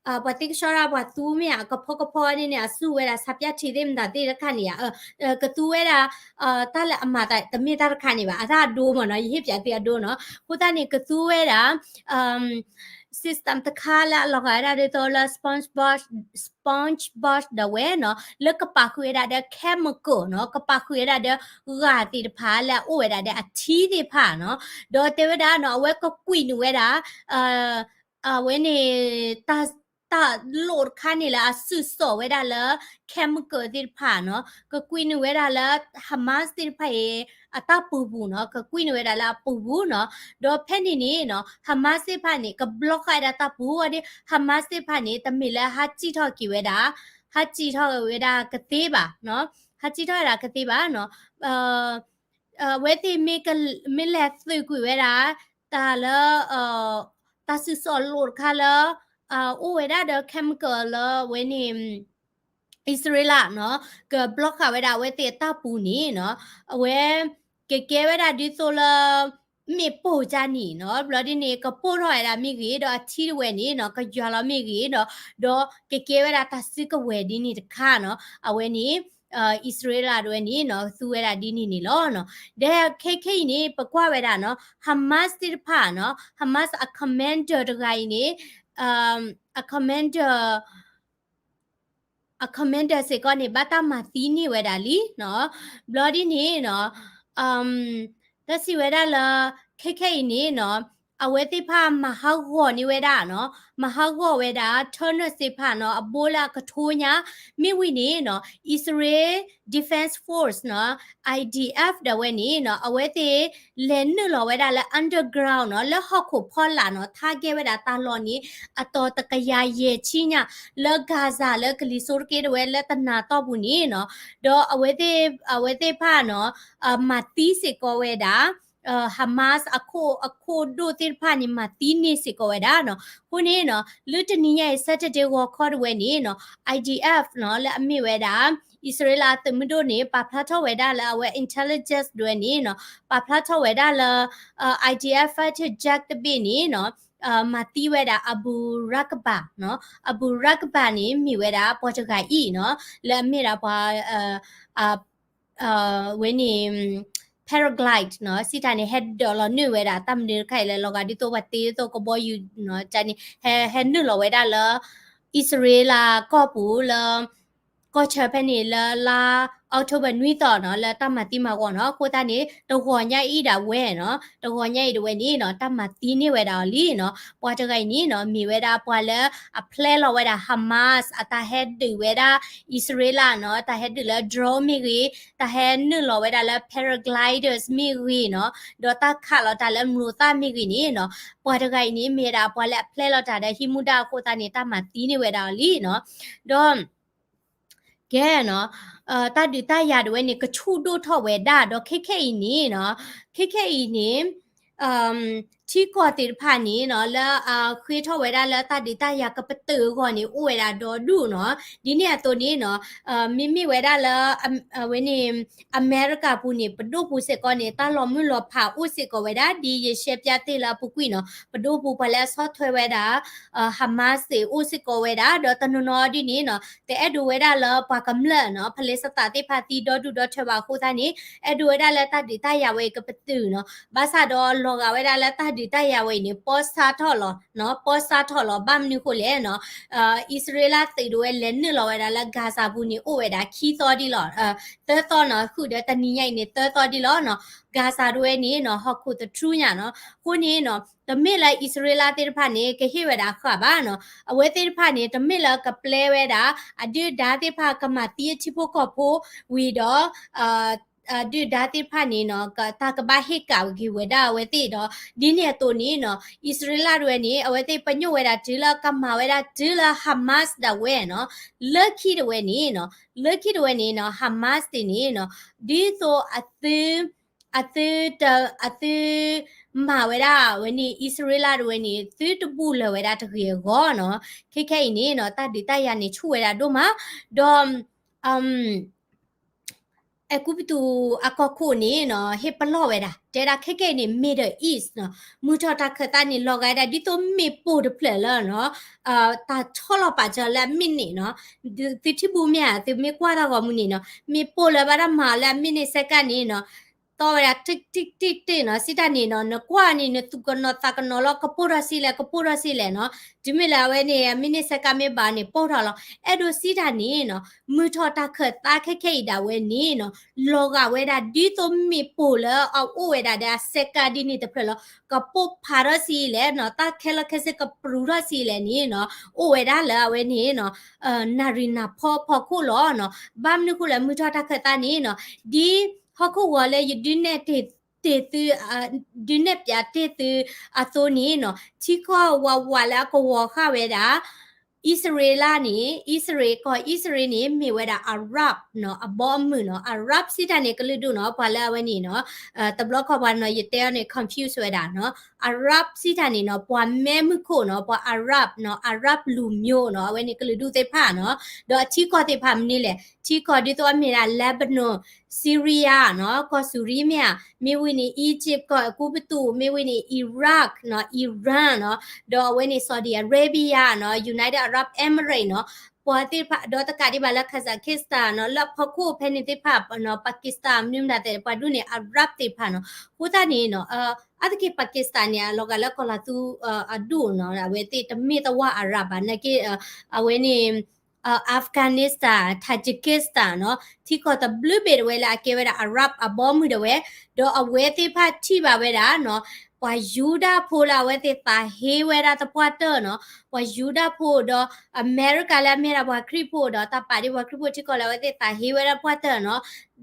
ပှၤသ့ကဆှီတၢ် ပှၤသူမ့ၢ်ဧါ, ကဖီကဖီန့ၣ်န့ၣ် အစုဝဲဒၣ် ဆးပၠၣ်ထံသ့ၣ်မတၤသ့ၣ်တခါန့ၣ်ဧါ, ကသူဝဲဒၣ် တၢ်လၢအမၤသးတမ့ၢ်တၢ်တခါန့ၣ်ဘၣ်, အတၢ်အဒိမ့ၢ်နီၤ, ယဟ့ၣ်ပၠးသုအဒိနီၤ, အဃိသတးန့ၣ် ကသူဝဲဒၣ် system တခါလၢအလီၤဂာ်ဝဲဒၣ်ဒ်သိးလၢ SpongeBob SpongeBob ဒၣ်ဝဲနီၤ, လၢကပာ်ဃုာ်ဝဲဒၣ်ဒီး chemical နီၤ, ကပာ်ဃုာ်ဝဲဒၣ်ဒီး ဂာ်သ့ၣ်တဖၣ်လၢအအိၣ်ဝဲဒၣ်ဒီးအထံသ့ၣ်တဖၣ်နီၤ, ဒီးတဲဝဲဒၣ်နီၤ အဝဲကကွံာ်နုာ်ဝဲဒၣ် အဝဲန့ၣ် တၢ် တၢ်လိၣ်တခါန့ၣ်လၢအစုၣ်စိးဝဲဒၣ်လၢ chemical သ့ၣ်တဖၣ်နီၤ, ကကွံာ်နုာ်ဝဲဒၣ်လၢ Hamas သ့ၣ်တဖၣ်အံၤ အတၢ်ပူၤပူၤနီၤ, ကကွံာ်နုာ်ဝဲဒၣ်လၢအပူၤပူၤနီၤ, ဒီးဖဲန့ၣ်န့ၣ်နီၤ Hamas သ့ၣ်တဖၣ်န့ၣ် က block ဃာ်ဝဲဒၣ်တၢ်ပူၤအီၤဒ် Hamas သ့ၣ်တဖၣ်န့ၣ် တမ့ၢ်လၢဟးစံၣ်ထီၣ်က့ၤဝဲဒၣ် ဟးစံၣ်ထီၣ်ဝဲဒၣ်ကသ့ဘၣ်နီၤ, ဟးစံၣ်ထီၣ်ဝဲဒၣ်ကသ့ဘၣ်နီၤ, အဝဲသ့ၣ်မ့ၢ်က မ့ၢ်လဲၤသုးကွံာ်ဝဲဒၣ် တၢ်လၢ တၢ်စုၣ်စိးလိၣ်တခါလၢ အိၣ်ဝဲဒၣ်ဒီး chemical လၢအဝဲန့ၣ် အံၣ်စရ့လးနီၤ က block ဃာ်ဝဲဒၣ်အဝဲသ့ၣ်အတၢ်ပူၤန့ၣ်နီၤ အဝဲ ကကဲဝဲဒၣ်ဒ်သိးလၢ မ့ၣ်ပိၢ်ကၢ်န့ၣ်နီၤ, ဘျီဒ်န့ၣ် ကပိၢ်ထီၣ်ဝဲဒၣ်မ့ၢ်ဂ့ၤ, ဒီးအထံတဝဲန့ၣ်နီၤ ကယွၤလီၤမ့ၢ်ဂ့ၤဒီး, ဒီးကကဲဝဲဒၣ်တၢ်စုကဝဲၤဒ်န့ၣ်တခါနီၤ, အဝဲန့ၣ် အံၣ်စရ့လးတဝဲန့ၣ်နီၤ သူဝဲဒၣ်ဒ်န့ၣ်န့ၣ်လီၤနီၤ. ဒီးခဲခဲအံၤန့ၣ် ပကွၢ်ဝဲဒၣ်နီၤ Hamas သ့ၣ်တဖၣ်နီၤ, Hamas အ commander တဂၤအံၤန့ၣ်, အ commander အ commander စ့ၢ်ကီးန့ၣ် ဘၣ်တၢ်မၤသံန့ၢ်ဝဲဒၣ်လံနီၤ. ဘျီဒ်န့ၣ်နီၤ, တၢ်စံးဝဲဒၣ်လၢ ခဲခဲအံၤန့ၣ်နီၤ, အဝဲသ့ၣ်တဖၣ်မၤဟးဂီၤန့ၢ်ဝဲဒၣ်နီၤ, မၤဟးဂီၤဝဲဒၣ် tunnel သ့ၣ်တဖၣ်နီၤ, အဘိလၢအကထိညါ, မ့ၢ်ဝံၤန့ၣ်နီၤ, Israel Defense Force နီၤ, I D F ဒၣ်ဝဲန့ၣ်နီၤ, အဝဲသ့ၣ်လဲၤနုာ်လီၤဝဲဒၣ်လၢ underground နီၤ, လၢဟီၣ်ခိၣ်ဖီလာ်နီၤ, target ဝဲဒၣ်တၢ်လီၢ်န့ၣ် အတီၤတကယၤယဲၢ်ဆံညါ, လၢ Gaza လၢကလံၤစိးတက့တဝဲလၢတနၤတီၢ်ပူၤန့ၣ်နီၤ, ဒီးအဝဲသ့ၣ်, အဝဲသ့ၣ်တဖၣ်နီၤ, မၤသံစ့ၢ်ကီးဝဲဒၣ် Hamas အခိၣ်, အခိၣ်ဒိၣ်သ့ၣ်တဖၣ်န့ၣ် မၤသံန့ၢ်စ့ၢ်ကီးဝဲဒၣ်နီၤ. အဃိန့ၣ်နီၤ, လၢတနံၤညါအံၤ Saturday ဂီၤခီတဝဲန့ၣ်နီၤ, I D F နီၤ, လၢအမ့ၢ်ဝဲဒၣ် အံၣ်စရ့လးသုးမုၢ်ဒိၣ်န့ၣ် ပာ်ဖျါထီၣ်ဝဲဒၣ်လၢအဝဲ intelligence တဝဲန့ၣ်နီၤ, ပာ်ဖျါထီၣ်ဝဲဒၣ်လၢ I D F fighter jet တဘ့ၣ်န့ၣ်နီၤ, မၤသံဝဲဒၣ် Abu Raqaba နီၤ, Abu Raqaba န့ၣ် မ့ၢ်ဝဲဒၣ်ပှၤတဂၤအံၤနီၤ, လၢအမ့ၢ်ဒၣ်ပှၤ ဝဲန့ၣ် paraglide နီၤ, စံးတၢ်န့ၣ် ဟဲဒၢးလီၤနုာ်ဝဲဒၣ် တၢ်မနုၤတခါအံၤလၢလီၤဂာ်ဒ်သိးပှၤတ့သိးကဘီယူၤနီၤ, တၢ်န့ၣ် ဟဲ, ဟဲနုာ်လီၤဝဲဒၣ်လၢ အံၣ်စရ့လးကီၢ်ပူၤလၢ ကီၢ်ဆၢဖဲန့ၣ် လၢလါ October နွံသီနီၤ, လၢတၢ်မၤသံမၤဂီၤနီၤ. အဃိသတးန့ၣ် တဂီၤညါအံၤဒၣ်ဝဲနီၤ, တဂီၤညါအံၤဒၣ်ဝဲန့ၣ်နီၤ, တၢ်မၤသံန့ၢ်ဝဲဒၣ်အီၤလံနီၤ. ပှၤတဂၤအံၤန့ၣ်နီၤ, မ့ၢ်ဝဲဒၣ်ပှၤလၢအ plan လီၤဝဲဒၣ် Hamas အတၢ်ဟဲဒုးဝဲဒၣ် အံၣ်စရ့လးနီၤ, တၢ်ဟဲဒုးလၢ drone မ့ၢ်ဂ့ၤ, တၢ်ဟဲနုာ်လီၤဝဲဒၣ်လၢ paragliders မ့ၢ်ဂ့ၤနီၤ, ဒီးတၢ်ခးလီၤတၢ်လၢမျိာ်သၣ်မ့ၢ်ဂ့ၤန့ၣ်နီၤ, ပှၤတဂၤအံၤန့ၣ် မ့ၢ်ဝဲဒၣ်ပှၤလၢအ plan လီၤတၢ်ဒီးဟံးမူဒါအဃိသတးန့ၣ် တၢ်မၤသံန့ၢ်ဝဲဒၣ်အီၤလံနီၤ. ဒီး ကဲနီၤ, တၢ်ဒုးတၢ်ယၤဒၣ်ဝဲန့ၣ် ကဆူၣ်ဒိၣ်ထီၣ်ဝဲဒၣ်ဒီး ခဲခဲအံၤန့ၣ်နီၤ, ခဲခဲအံၤန့ၣ် ထံကီၢ်သ့ၣ်တဖၣ်န့ၣ်နီၤ, လၢအဃ့ထီၣ်ဝဲဒၣ်လၢတၢ်ဒုးတၢ်ယၤကပတုာ်အဂီၢ်န့ၣ် အိၣ်ဝဲဒၣ်ဒီဒူၣ်နီၤ. ဒ်န့ၣ်အသိးန့ၣ်နီၤ, မ့မ့ၢ်ဝဲဒၣ်လၢ အဝဲန့ၣ် အမဲရကၤပူၤန့ၣ် ပဒိၣ်ပူၤစ့ၢ်ကီးန့ၣ် တၢ်လီၤမုၢ်လီၤဖးအိၣ်စ့ၢ်ကီးဝဲဒၣ် ဒ်ယရှဲပၠးတ့ၢ်လၢအပူၤကွံာ်နီၤ, ပဒိၣ်ပူၤပှၤလၢအဆီၣ်ထွဲဝဲဒၣ် Hamas သ့ၣ်အိၣ်စ့ၢ်ကီးဝဲဒၣ်, ဒီးတနီၤနီၤဒ်န့ၣ်နီၤ, တအဲၣ်ဒိးဝဲဒၣ်လၢပှၤကမျၢၢ်နီၤ, ဖလ့ၡသးသ့ၣ်တဖၣ်သံဒီဒူၣ်ဒီထၢဘၣ်အဃိသတးန့ၣ် အဲၣ်ဒိးဝဲဒၣ်လၢတၢ်ဒုးတၢ်ယၤဝဲအံၤကပတုာ်နီၤ. ဘၣ်ဆၣ်ဒီးလီၤဂာ်ဝဲဒၣ်လၢတၢ်ဒုးတၢ်ယၤဝဲအံၤန့ၣ် ပီၢ်ဆါထီၣ်လီၤ, ပီၢ်ဆါထီၣ်လီၤ. ဘၣ်မနုၤဃိလဲၣ်နီၤ, အံၣ်စရ့လးသုးဒၣ်ဝဲလဲၤနုာ်လီၤဝဲဒၣ်လၢ Gaza ပူၤန့ၣ် အိၣ်ဝဲဒၣ်ခံသီဒ်လီၤ, သၢသီနီၤ, ဃုာ်ဒီးတနံၤညါအံၤန့ၣ် သၢသီဒ်လီၤနီၤ. Gaza ဒၣ်ဝဲန့ၣ်နီၤ, ဟီၣ်ခိၣ်သထြူညါနီၤ. အဃိန့ၣ်နီၤ, တမ့ၢ်လၢအံၣ်စရ့လးသ့ၣ်တဖၣ်န့ၣ် ကဟ့ၣ်ဝဲဒၣ်ဃာ်ဘၣ်နီၤ. အဝဲသ့ၣ်တဖၣ်န့ၣ် တမ့ၢ်လၢကပျဲဝဲဒၣ် အဒုၣ်ဒါသ့ၣ်တဖၣ်ကမၤသံအထံဖိကီၢ်ဖိဝံၤဒီး အဒုၣ်ဒါသ့ၣ်တဖၣ်န့ၣ်နီၤ, တၢ်ကဘၣ်ဟ့ၣ်ကၣ်က့ၤဝဲဒၣ်အဝဲသ့ၣ်ဒီး ဒ်န့ၣ်အသိးန့ၣ်နီၤ, အံၣ်စရ့လးဒၣ်ဝဲန့ၣ် အဝဲသ့ၣ်ပညိၣ်ဝဲဒၣ်တုၤလၢကမၤဝဲဒၣ်တုၤလၢ Hamas ဒၣ်ဝဲနီၤ, လၢခံဒၣ်ဝဲန့ၣ်နီၤ, လၢခံဒၣ်ဝဲန့ၣ်နီၤ, Hamas သ့ၣ်န့ၣ်နီၤ, ဒ်သိးအသု အသုတ အသု မၤဝဲဒၣ်ဝဲန့ၣ် အံၣ်စရ့လးဒၣ်ဝဲန့ၣ် သုတဘူၣ်လၢၤဝဲဒၣ်တဂ့ၤအဂီၢ်နီၤ. ခဲခဲအံၤန့ၣ်နီၤ, တၢ်ဒုးတၢ်ယၤန့ၣ်ဆူၣ်ဝဲဒၣ်ဒိၣ်မး, ဒီး အဲၤကူပတူးအကီၢ်ခိၣ်န့ၣ်နီၤ, ဟ့ၣ်ပလီၢ်ဝဲဒၣ် တဲဒၣ်ခဲခဲအံၤန့ၣ် Middle East နီၤ, မုၢ်ထီၣ်တၢ်ခၢၣ်သးန့ၣ် လီၤဂာ်ဒၣ်ဒ်သိးမ့ၣ်ပိၢ်တဖျၢၣ်လၢနီၤ, တၢ်ဆီၣ်လီၤပာ်စၢၤလၢအမ့ၢ်န့ၣ်နီၤ, သုထံၣ်ဘူၣ်မ့ၢ်ဧါ, သုမ့ၢ်ကွၢ်တၢ်ဂီၤမူန့ၣ်နီၤ, မ့ၣ်ပိၢ်လၢဘၣ်တၢ်မၤအီၤလၢအမ့ၢ်န့ၣ်စဲးကၢ်န့ၣ်နီၤ, တီဝဲဒၣ် တိၢ်တိၢ်တိၢ်တိၢ်နီၤ, စံးတၢ်န့ၣ်နီၤ, နကွၢ်န့ၣ် နသူၣ်ကနိးသးကနိးလီၤ, ကပိၢ်ထီၣ်ဆံးလဲၣ်, ကပိၢ်ထီၣ်ဆံးလဲၣ်နီၤ, တုၤမ့ၢ်လၢအဝဲန့ၣ် အမ့ၢ်န့ၣ်စဲးကၢ်မ့ၢ်ဘၣ်န့ၣ် ပိၢ်ထီၣ်လီၤ. အဲၣ်ဒိးစံးတၢ်န့ၣ်နီၤ, မုၢ်ထီၣ်တၢ်ခၢၣ်သးခဲခဲအံၤဒၣ်ဝဲန့ၣ်နီၤ, လီၤဂာ်ဝဲဒၣ်ဒ်သိးမ့ၣ်ပိၢ်လၢအအိၣ်ဝဲဒၣ်ဒီးအစဲးကၢ်ဒ်န့ၣ်တဖျၢၣ်လီၤ. ကပိၢ်ဖးထီၣ်ဆံးလဲၣ်နီၤ, တၢ်ခဲလၢာ်ခဲဆ့ကပြုၢ်ထီၣ်ဆံးလဲၣ်န့ၣ်နီၤ, အိၣ်ဝဲဒၣ်လၢအဝဲန့ၣ်နီၤ, နၣ်ရံၣ်နၢ်ဖီဖီခိၣ်လီၤနီၤ. ဘၣ်မနုၤဃိလဲၣ်, မုၢ်ထီၣ်တၢ်ခၢၣ်သးန့ၣ်နီၤ, ဒ်ဟီၣ်ခိၣ်ဂီၤလၢယဒုးနဲၣ်တ့ၢ်သု, ဒုးနဲၣ်ပၠးတ့ၢ်သုအသိးန့ၣ်နီၤ, ထံကီၢ်ဝးဝးလၢအကဝီၤဃာ်ဝဲဒၣ် အံၣ်စရ့လးန့ၣ်, အံၣ်စရ့လး, ကီၢ်အံၣ်စရ့လးန့ၣ် မ့ၢ်ဝဲဒၣ် Arab နီၤ, အဘီအမုၢ်နီၤ. Arab စံးတၢ်န့ၣ် ကလုာ်ဒူၣ်နီၤ, ပှၤလၢအဝဲန့ၣ်နီၤ, တဘျီခီပှၤနီၤ, ယတဲအီၤန့ၣ် confuse ဝဲဒၣ်နီၤ. Arab စံးတၢ်န့ၣ်နီၤ ပှၤမဲမုၢ်ခိၣ်နီၤ ပှၤ Arab နီၤ Arab လူမျိုးနီၤ အဝဲန့ၣ်ကလုာ်ဒူၣ်သ့ၣ်တဖၣ်နီၤ ဒီးအထံကီၢ်သ့ၣ်တဖၣ်မနုၤလဲၣ် ထံကီၢ်ဒ်သိးအမ့ၢ်ဒၣ် Lebanon, Syria နီၤ ကီၢ်စူၤရံမ့ၢ်ဧါ, မ့ၢ်ဝံၤန့ၣ် Egypt ကီၢ်အဲၤကူပတူး, မ့ၢ်ဝံၤန့ၣ် Iraq နီၤ Iran နီၤ, ဒီးအဝဲန့ၣ် Saudi Arabia နီၤ United Arab Emirates နီၤ ပှၤသ့ၣ်တဖၣ် ဒီးတကးဒံးဘၣ်လၢ Kazakhstan နီၤ လၢအဖီခိၣ်ဖဲန့ၣ်သ့ၣ်တဖၣ်နီၤ Pakistan မနုၤမတၤသဲး ပှၤဒူၣ်န့ၣ် Arab သ့ၣ်တဖၣ်နီၤ, အဃိသတးန့ၣ်နီၤ အါတက့ၢ် Pakistan န့ၣ် အလီၤဂာ်လၢကီၢ်လၤသူအဒူၣ်နီၤ အဝဲသ့ၣ်တမ့ၢ်တဝၢ် Arab ဘၣ် နာ်က့ အဝဲန့ၣ် Afghanistan, Tajikistan နီၤ ထံကီၢ်တဘျုးဘ့ၣ်တဝဲလၢအကဲဝဲဒၣ် Arab အဘီအမုၢ်ဒၣ်ဝဲ, ဒီးအဝဲသ့ၣ်တဖၣ်ထံၣ်ဘၣ်ဝဲဒၣ်နီၤ ပှၤယူဒၤဖိလၢအဝဲသ့ၣ်သးဟ့ဝဲဒၣ်သပှၢ်တၢၢ်နီၤ, ပှၤယူဒၤဖိဒီး အမဲရကၤလၢအမ့ၢ်ဒၣ်ပှၤခရံာ်ဖိဒီး တၢ်ပာ်ဒံးပှၤခရံာ်ဖိထံကီၢ်လၢအဝဲသ့ၣ်သးဟ့ဝဲဒၣ်ပှၢ်တၢၢ်နီၤ,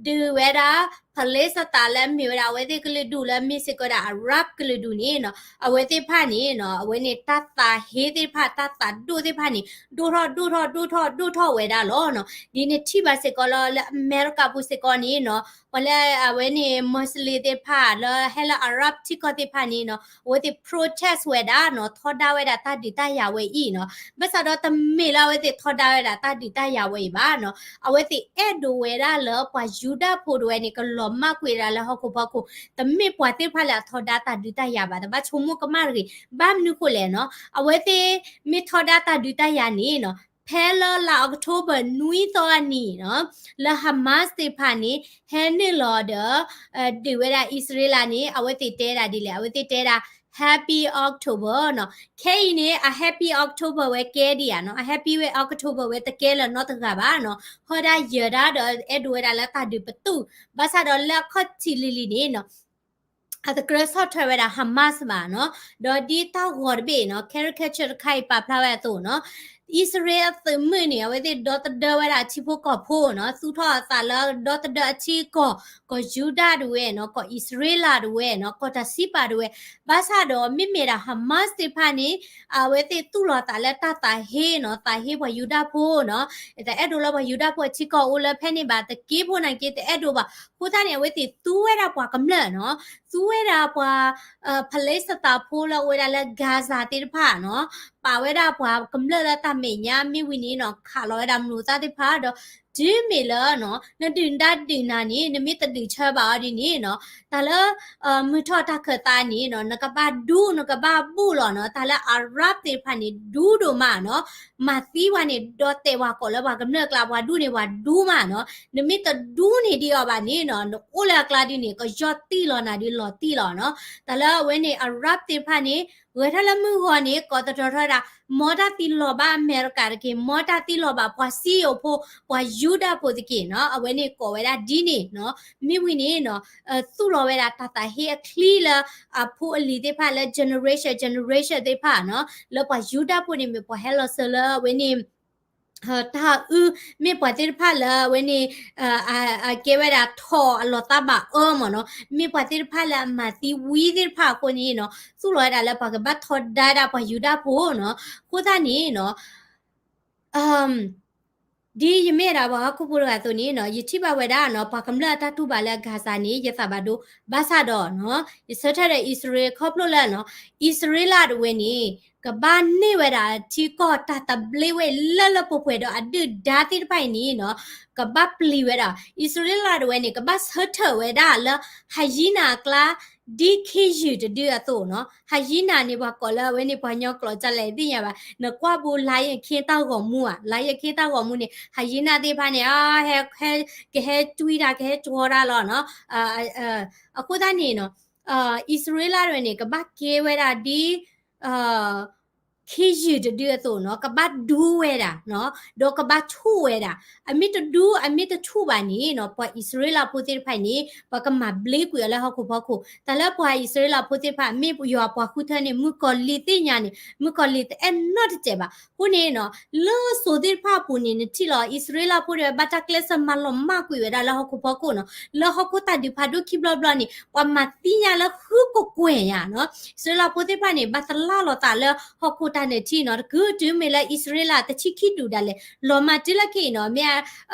ဒုးဝဲဒၣ် Palestine လၢအမ့ၢ်ဝဲဒၣ်အဝဲသ့ၣ်ကလုာ်ဒူၣ်လၢမ့ၢ်စ့ၢ်ကီးဒၣ် Arab ကလုာ်ဒူၣ်န့ၣ်နီၤ, အဝဲသ့ၣ်တဖၣ်န့ၣ်နီၤ အဝဲန့ၣ်တၢ်သးဟ့သ့ၣ်တဖၣ် တၢ်သးဒိၣ်သ့ၣ်တဖၣ်န့ၣ် ဒိၣ်ထီၣ်ဒိၣ်ထီၣ်ဒိၣ်ထီၣ်ဒိၣ်ထီၣ်ဝဲဒၣ်လီၤနီၤ, ဒ်န့ၣ်ထံၣ်ဘၣ်စ့ၢ်ကီးလၢ လၢအမဲရကၤပူၤစ့ၢ်ကီးန့ၣ်နီၤ ပှၤလၢအဝဲန့ၣ် Muslim သ့ၣ်တဖၣ် လၢဟဲလၢ Arab ထံကီၢ်သ့ၣ်တဖၣ်န့ၣ်နီၤ အဝဲသ့ၣ် protest ဝဲဒၣ်နီၤ ထီဒါဝဲဒၣ်တၢ်ဒုးတၢ်ယၤဝဲအံၤနီၤ, ဘၣ်ဆၣ်ဒီးတမ့ၢ်လၢအဝဲသ့ၣ်ထီဒါဝဲဒၣ်တၢ်ဒုးတၢ်ယၤဝဲအံၤဘၣ်နီၤ, အဝဲသ့ၣ်အဲၣ်ဒိးဝဲဒၣ်လၢပှၤယူဒၤဖိဒၣ်ဝဲန့ၣ် ကလီၤမၢ်ကွံာ်ဒၣ်လၢဟီၣ်ခိၣ်ဖီခိၣ်, တမ့ၢ်ပှၤသ့ၣ်တဖၣ်လၢအထီဒါတၢ်ဒုးတၢ်ယၤဘၣ်, တဘၣ်ဆိကမိၣ်ကမၣ်တဂ့ၤ, ဘၣ်မနုၤဃိလဲၣ်နီၤ, အဝဲသ့ၣ်မ့ၢ်ထီဒါတၢ်ဒုးတၢ်ယၤန့ၣ်နီၤ ဖဲလၢလါ October နွံသီအနံၤနီၤ လၢ Hamas သ့ၣ်တဖၣ်န့ၣ် ဟဲနုာ်လီၤဒီး ဒုးဝဲဒၣ်အံၣ်စရ့လးန့ၣ် အဝဲသ့ၣ်တဲဒၣ်ဒ်လဲၣ်, အဝဲသ့ၣ်တဲဒၣ် Happy October နီၤ, ခဲအံၤန့ၣ် အ Happy October ဝဲကဲဒံးဧါနီၤ, အ Happy ဝဲ October ဝဲတကဲလၢၤနီတဂၤဘၣ်နီၤ, ဟီၣ်ဒၣ်ယၢၤဒၣ်ဒီးအဲၣ်ဒိးဝဲဒၣ်လၢတၢ်ဒုးပတုာ်, ဘၣ်ဆၣ်ဒီးလၢအခီၣ်ထံးလံၤလံၤန့ၣ်နီၤ အတကြၢးဆီၣ်ထွဲဝဲဒၣ် Hamas ဘၣ်နီၤ, ဒီးဒ်တၢ်ဂီၤတဘ့ၣ်နီၤ caricature တခါအံၤပာ်ဖျါဝဲအသိးနီၤ, အံၣ်စရ့လးအသုးမုၢ်န့ၣ် အဝဲသ့ၣ်ဒီသဒၢဝဲဒၣ်အထံဖိကီၢ်ဖိနီၤ, သူၣ်ထီၣ်အသးလၢဒီသဒၢအထံကီၢ်, ကီၢ်ယူဒၤဒၣ်ဝဲနီၤ, ကီၢ်အံၣ်စရ့လးဒၣ်ဝဲနီၤ, ကီၢ်တၢ်စံးပာ်ဒၣ်ဝဲ, ဘၣ်ဆၣ်ဒီးမ့မ့ၢ်ဒၣ် Hamas သ့ၣ်တဖၣ်န့ၣ် အဝဲသ့ၣ်သူၣ်လီၤသးလၢတၢ်သးဟ့နီၤ, သးဟ့ပှၤယူဒၤဖိနီၤ, တအဲၣ်ဒိးလၢပှၤယူဒၤဖိအထံကီၢ်အိၣ်လၢဖဲန့ၣ်ဘၣ်, တက့ဖိနာ်က့တအဲၣ်ဒိးဘၣ်, အဃိသတးန့ၣ် အဝဲသ့ၣ်သူဝဲဒၣ်ပှၤကမျၢၢ်နီၤ, သူဝဲဒၣ်ပှၤ Palestine ဖိလၢအိၣ်ဝဲဒၣ်လၢ Gaza သ့ၣ်တဖၣ်နီၤ, ပာ်ဝဲဒၣ်ပှၤကမျၢၢ်လၢတၢ်မဲာ်ညါ မ့ၢ်ဝံၤန့ၣ်နီၤ ခးလီၤဝဲဒၣ်မုၢ်သၣ်သ့ၣ်တဖၣ်ဒီး တုၤမ့ၢ်လၢနီၤ နဒုၣ်ဒါဒုၣ်နၤန့ၣ် နမ့ၢ်တဒုးဆၢဘၣ်အီၤဒ်န့ၣ်နီၤ, တၢ်လၢ မုၢ်ထီၣ်တၢ်ခၢၣ်သးန့ၣ်နီၤ နကဘၣ်ဒူ နကဘၣ်ဘူၣ်လီၤနီၤ, တၢ်လၢ Arab သ့ၣ်တဖၣ်န့ၣ် ဒူဒိၣ်မးနီၤ, မၤသံပှၤန့ၣ် ဒီးတဲာ်ပှၤကိးလၢပှၤကမျၢၢ်ကျါ ပှၤဒူန့ၣ်ပှၤဒူမးနီၤ, နမ့ၢ်တဒူန့ၢ်ဒံးအီၤဘၣ်န့ၣ်နီၤ နအိၣ်လၢအကျါဒ်န့ၣ် ကယီၢ်တံၢ်လီၤနၤဒ်လီၤတံၢ်လီၤနီၤ, တၢ်လၢအဝဲန့ၣ် Arab သ့ၣ်တဖၣ်န့ၣ် ဂဲၤထီၣ်လၢမုၢ်ဂီၤန့ၣ် ကိးသတြီၤထီၣ်ဝဲဒၣ် မ်တၢ်သံလီၤဘၣ်အမဲရကၤတက့ၢ်, မ်တၢ်သံလီၤဘၣ်ပှၤစံယိၣ်ဖိ ပှၤယူဒၤဖိတက့ၢ်နီၤ, အဝဲန့ၣ်ကိးဝဲဒၣ်ဒ်န့ၣ်နီၤ, မ့ၢ်ဝံၤန့ၣ်နီၤ သူၣ်လီၤဝဲဒၣ်တၢ်သးဟ့အချံလၢ အဖိအလံၤသ့ၣ်တဖၣ်လၢ generation generation သ့ၣ်တဖၣ်နီၤ, လၢပှၤယူဒၤဖိန့ၣ် မ့ၢ်ပှၤဟဲလီၤစၢၤလၢအဝဲန့ၣ် တၢ်အု မ့ၢ်ပှၤသ့ၣ်တဖၣ်လၢအဝဲန့ၣ် အကဲဝဲဒၣ်ထီၣ်အလီၤသးဘၣ်အၢမ့ၢ်နီၤ, မ့ၢ်ပှၤသ့ၣ်တဖၣ်လၢအမၤသံဝံသ့ၣ်တဖၣ်အဃိန့ၣ်နီၤ, သူၣ်လီၤဝဲဒၣ်လၢပှၤကဘၣ်ထီဒါဒၣ်ပှၤယူဒၤဖိနီၤ, အဃိသတးန့ၣ်နီၤ ဒ်ယမ့ၢ်ဒၣ်ပှၤဟီၣ်ခိၣ်ဖိတဂၤအသိးန့ၣ်နီၤ, ယထံၣ်ဘၣ်ဝဲဒၣ်နီၤ ပှၤကမျၢၢ်အတၢ်တူၢ်ဘၣ်လၢအ Gaza န့ၣ် ယသးဘၣ်ဒိ, ဘၣ်ဆၣ်ဒီးနီၤ ယဆၢထၢၣ်ဒီးအံၣ်စရ့လးခီဖျိလၢနီၤ အံၣ်စရ့လးဒၣ်ဝဲန့ၣ် ကဘၣ်န့ၢ်ဝဲဒၣ်ထံကီၢ်တၢ်သဘျ့ဝဲလၢလၢပှဲၤပှဲၤဒီးအဒုၣ်ဒါသ့ၣ်တဖၣ်အံၤန့ၣ်နီၤ ကဘၣ်ပျံၤဝဲဒၣ်, အံၣ်စရ့လးဒၣ်ဝဲန့ၣ် ကဘၣ်ဆၢထၢၣ်ဝဲဒၣ်လၢ hyena အကျါ ဒ်ခ့ယုၢ်တဒုအသိးနီၤ, hyena န့ၣ် ပှၤကိးလၢအဝဲန့ၣ် ပှၤကညီကျိာ်ဒ်လဲၣ်သ့ၣ်ညါဘၣ်, နကွၢ်ဘူး Lion King တၢ်ဂီၤမူဧါ, Lion King တၢ်ဂီၤမူန့ၣ် hyena သ့ၣ်တဖၣ်န့ၣ် ဟဲ ကဟဲတွံတၢ် ကဟဲကၠီတၢ်လီၤနီၤ, အဃိသတးန့ၣ်နီၤ အံၣ်စရ့လးဒၣ်ဝဲန့ၣ် ကဘၣ်ကဲဝဲဒၣ်ဒ် ခ့ယုၢ်တဒုအသိးနီၤ, ကဘၣ်ဒူဝဲဒၣ်နီၤ, ဒီးကဘၣ်ဆူၣ်ဝဲဒၣ်, အမ့ၢ်တဒူ အမ့ၢ်တဆူၣ်ဘၣ်န့ၣ်နီၤ ပှၤအံၣ်စရ့လးဖိသ့ၣ်တဖၣ်န့ၣ် ပှၤကမၤဘျ့ကွံာ်အီၤလၢဟီၣ်ခိၣ်ဖီခိၣ်, တၢ်လၢပှၤအံၣ်စရ့လးဖိသ့ၣ်တဖၣ် မ့ၢ်ယွၤပှၤဃုထၢန့ၣ် မုၣ်ကီၤလံၢ်သ့ၣ်ညါန့ၣ် မုၣ်ကီၤလံၢ်တအဲၣ်နီတစဲးဘၣ်, အဃိန့ၣ်နီၤ လၢစိၤသ့ၣ်တဖၣ်အပူၤန့ၣ် နထံၣ်လီၤ အံၣ်စရ့လးဖိဒၣ်ဝဲ ဘၣ်တၢ်ကျဲးစၢးမၤလီၤမၢ်ကွံာ်ဝဲဒၣ်လၢဟီၣ်ခိၣ်ဖီခိၣ်နီၤ, လၢဟီၣ်ခိၣ်တၢ်ဒုးဖးဒိၣ်ခံဘျီဘျီန့ၣ် ပှၤမၤသံညါလၢဃုကကွဲၢ်ညါနီၤ, အံၣ်စရ့လးဖိသ့ၣ်တဖၣ်န့ၣ် ဘၣ်သလၣ်လီၤသးလၢဟီၣ်ခိၣ်တၢ်နၢၤထံနီၤ, တကုးတုၤမ့ၢ်လၢအံၣ်စရ့လးတဆံခံဒူၣ်ဒၣ်လဲာ် လီၤမၢ်တုၤလၢခဲအံၤနီၤ, မ့ၢ်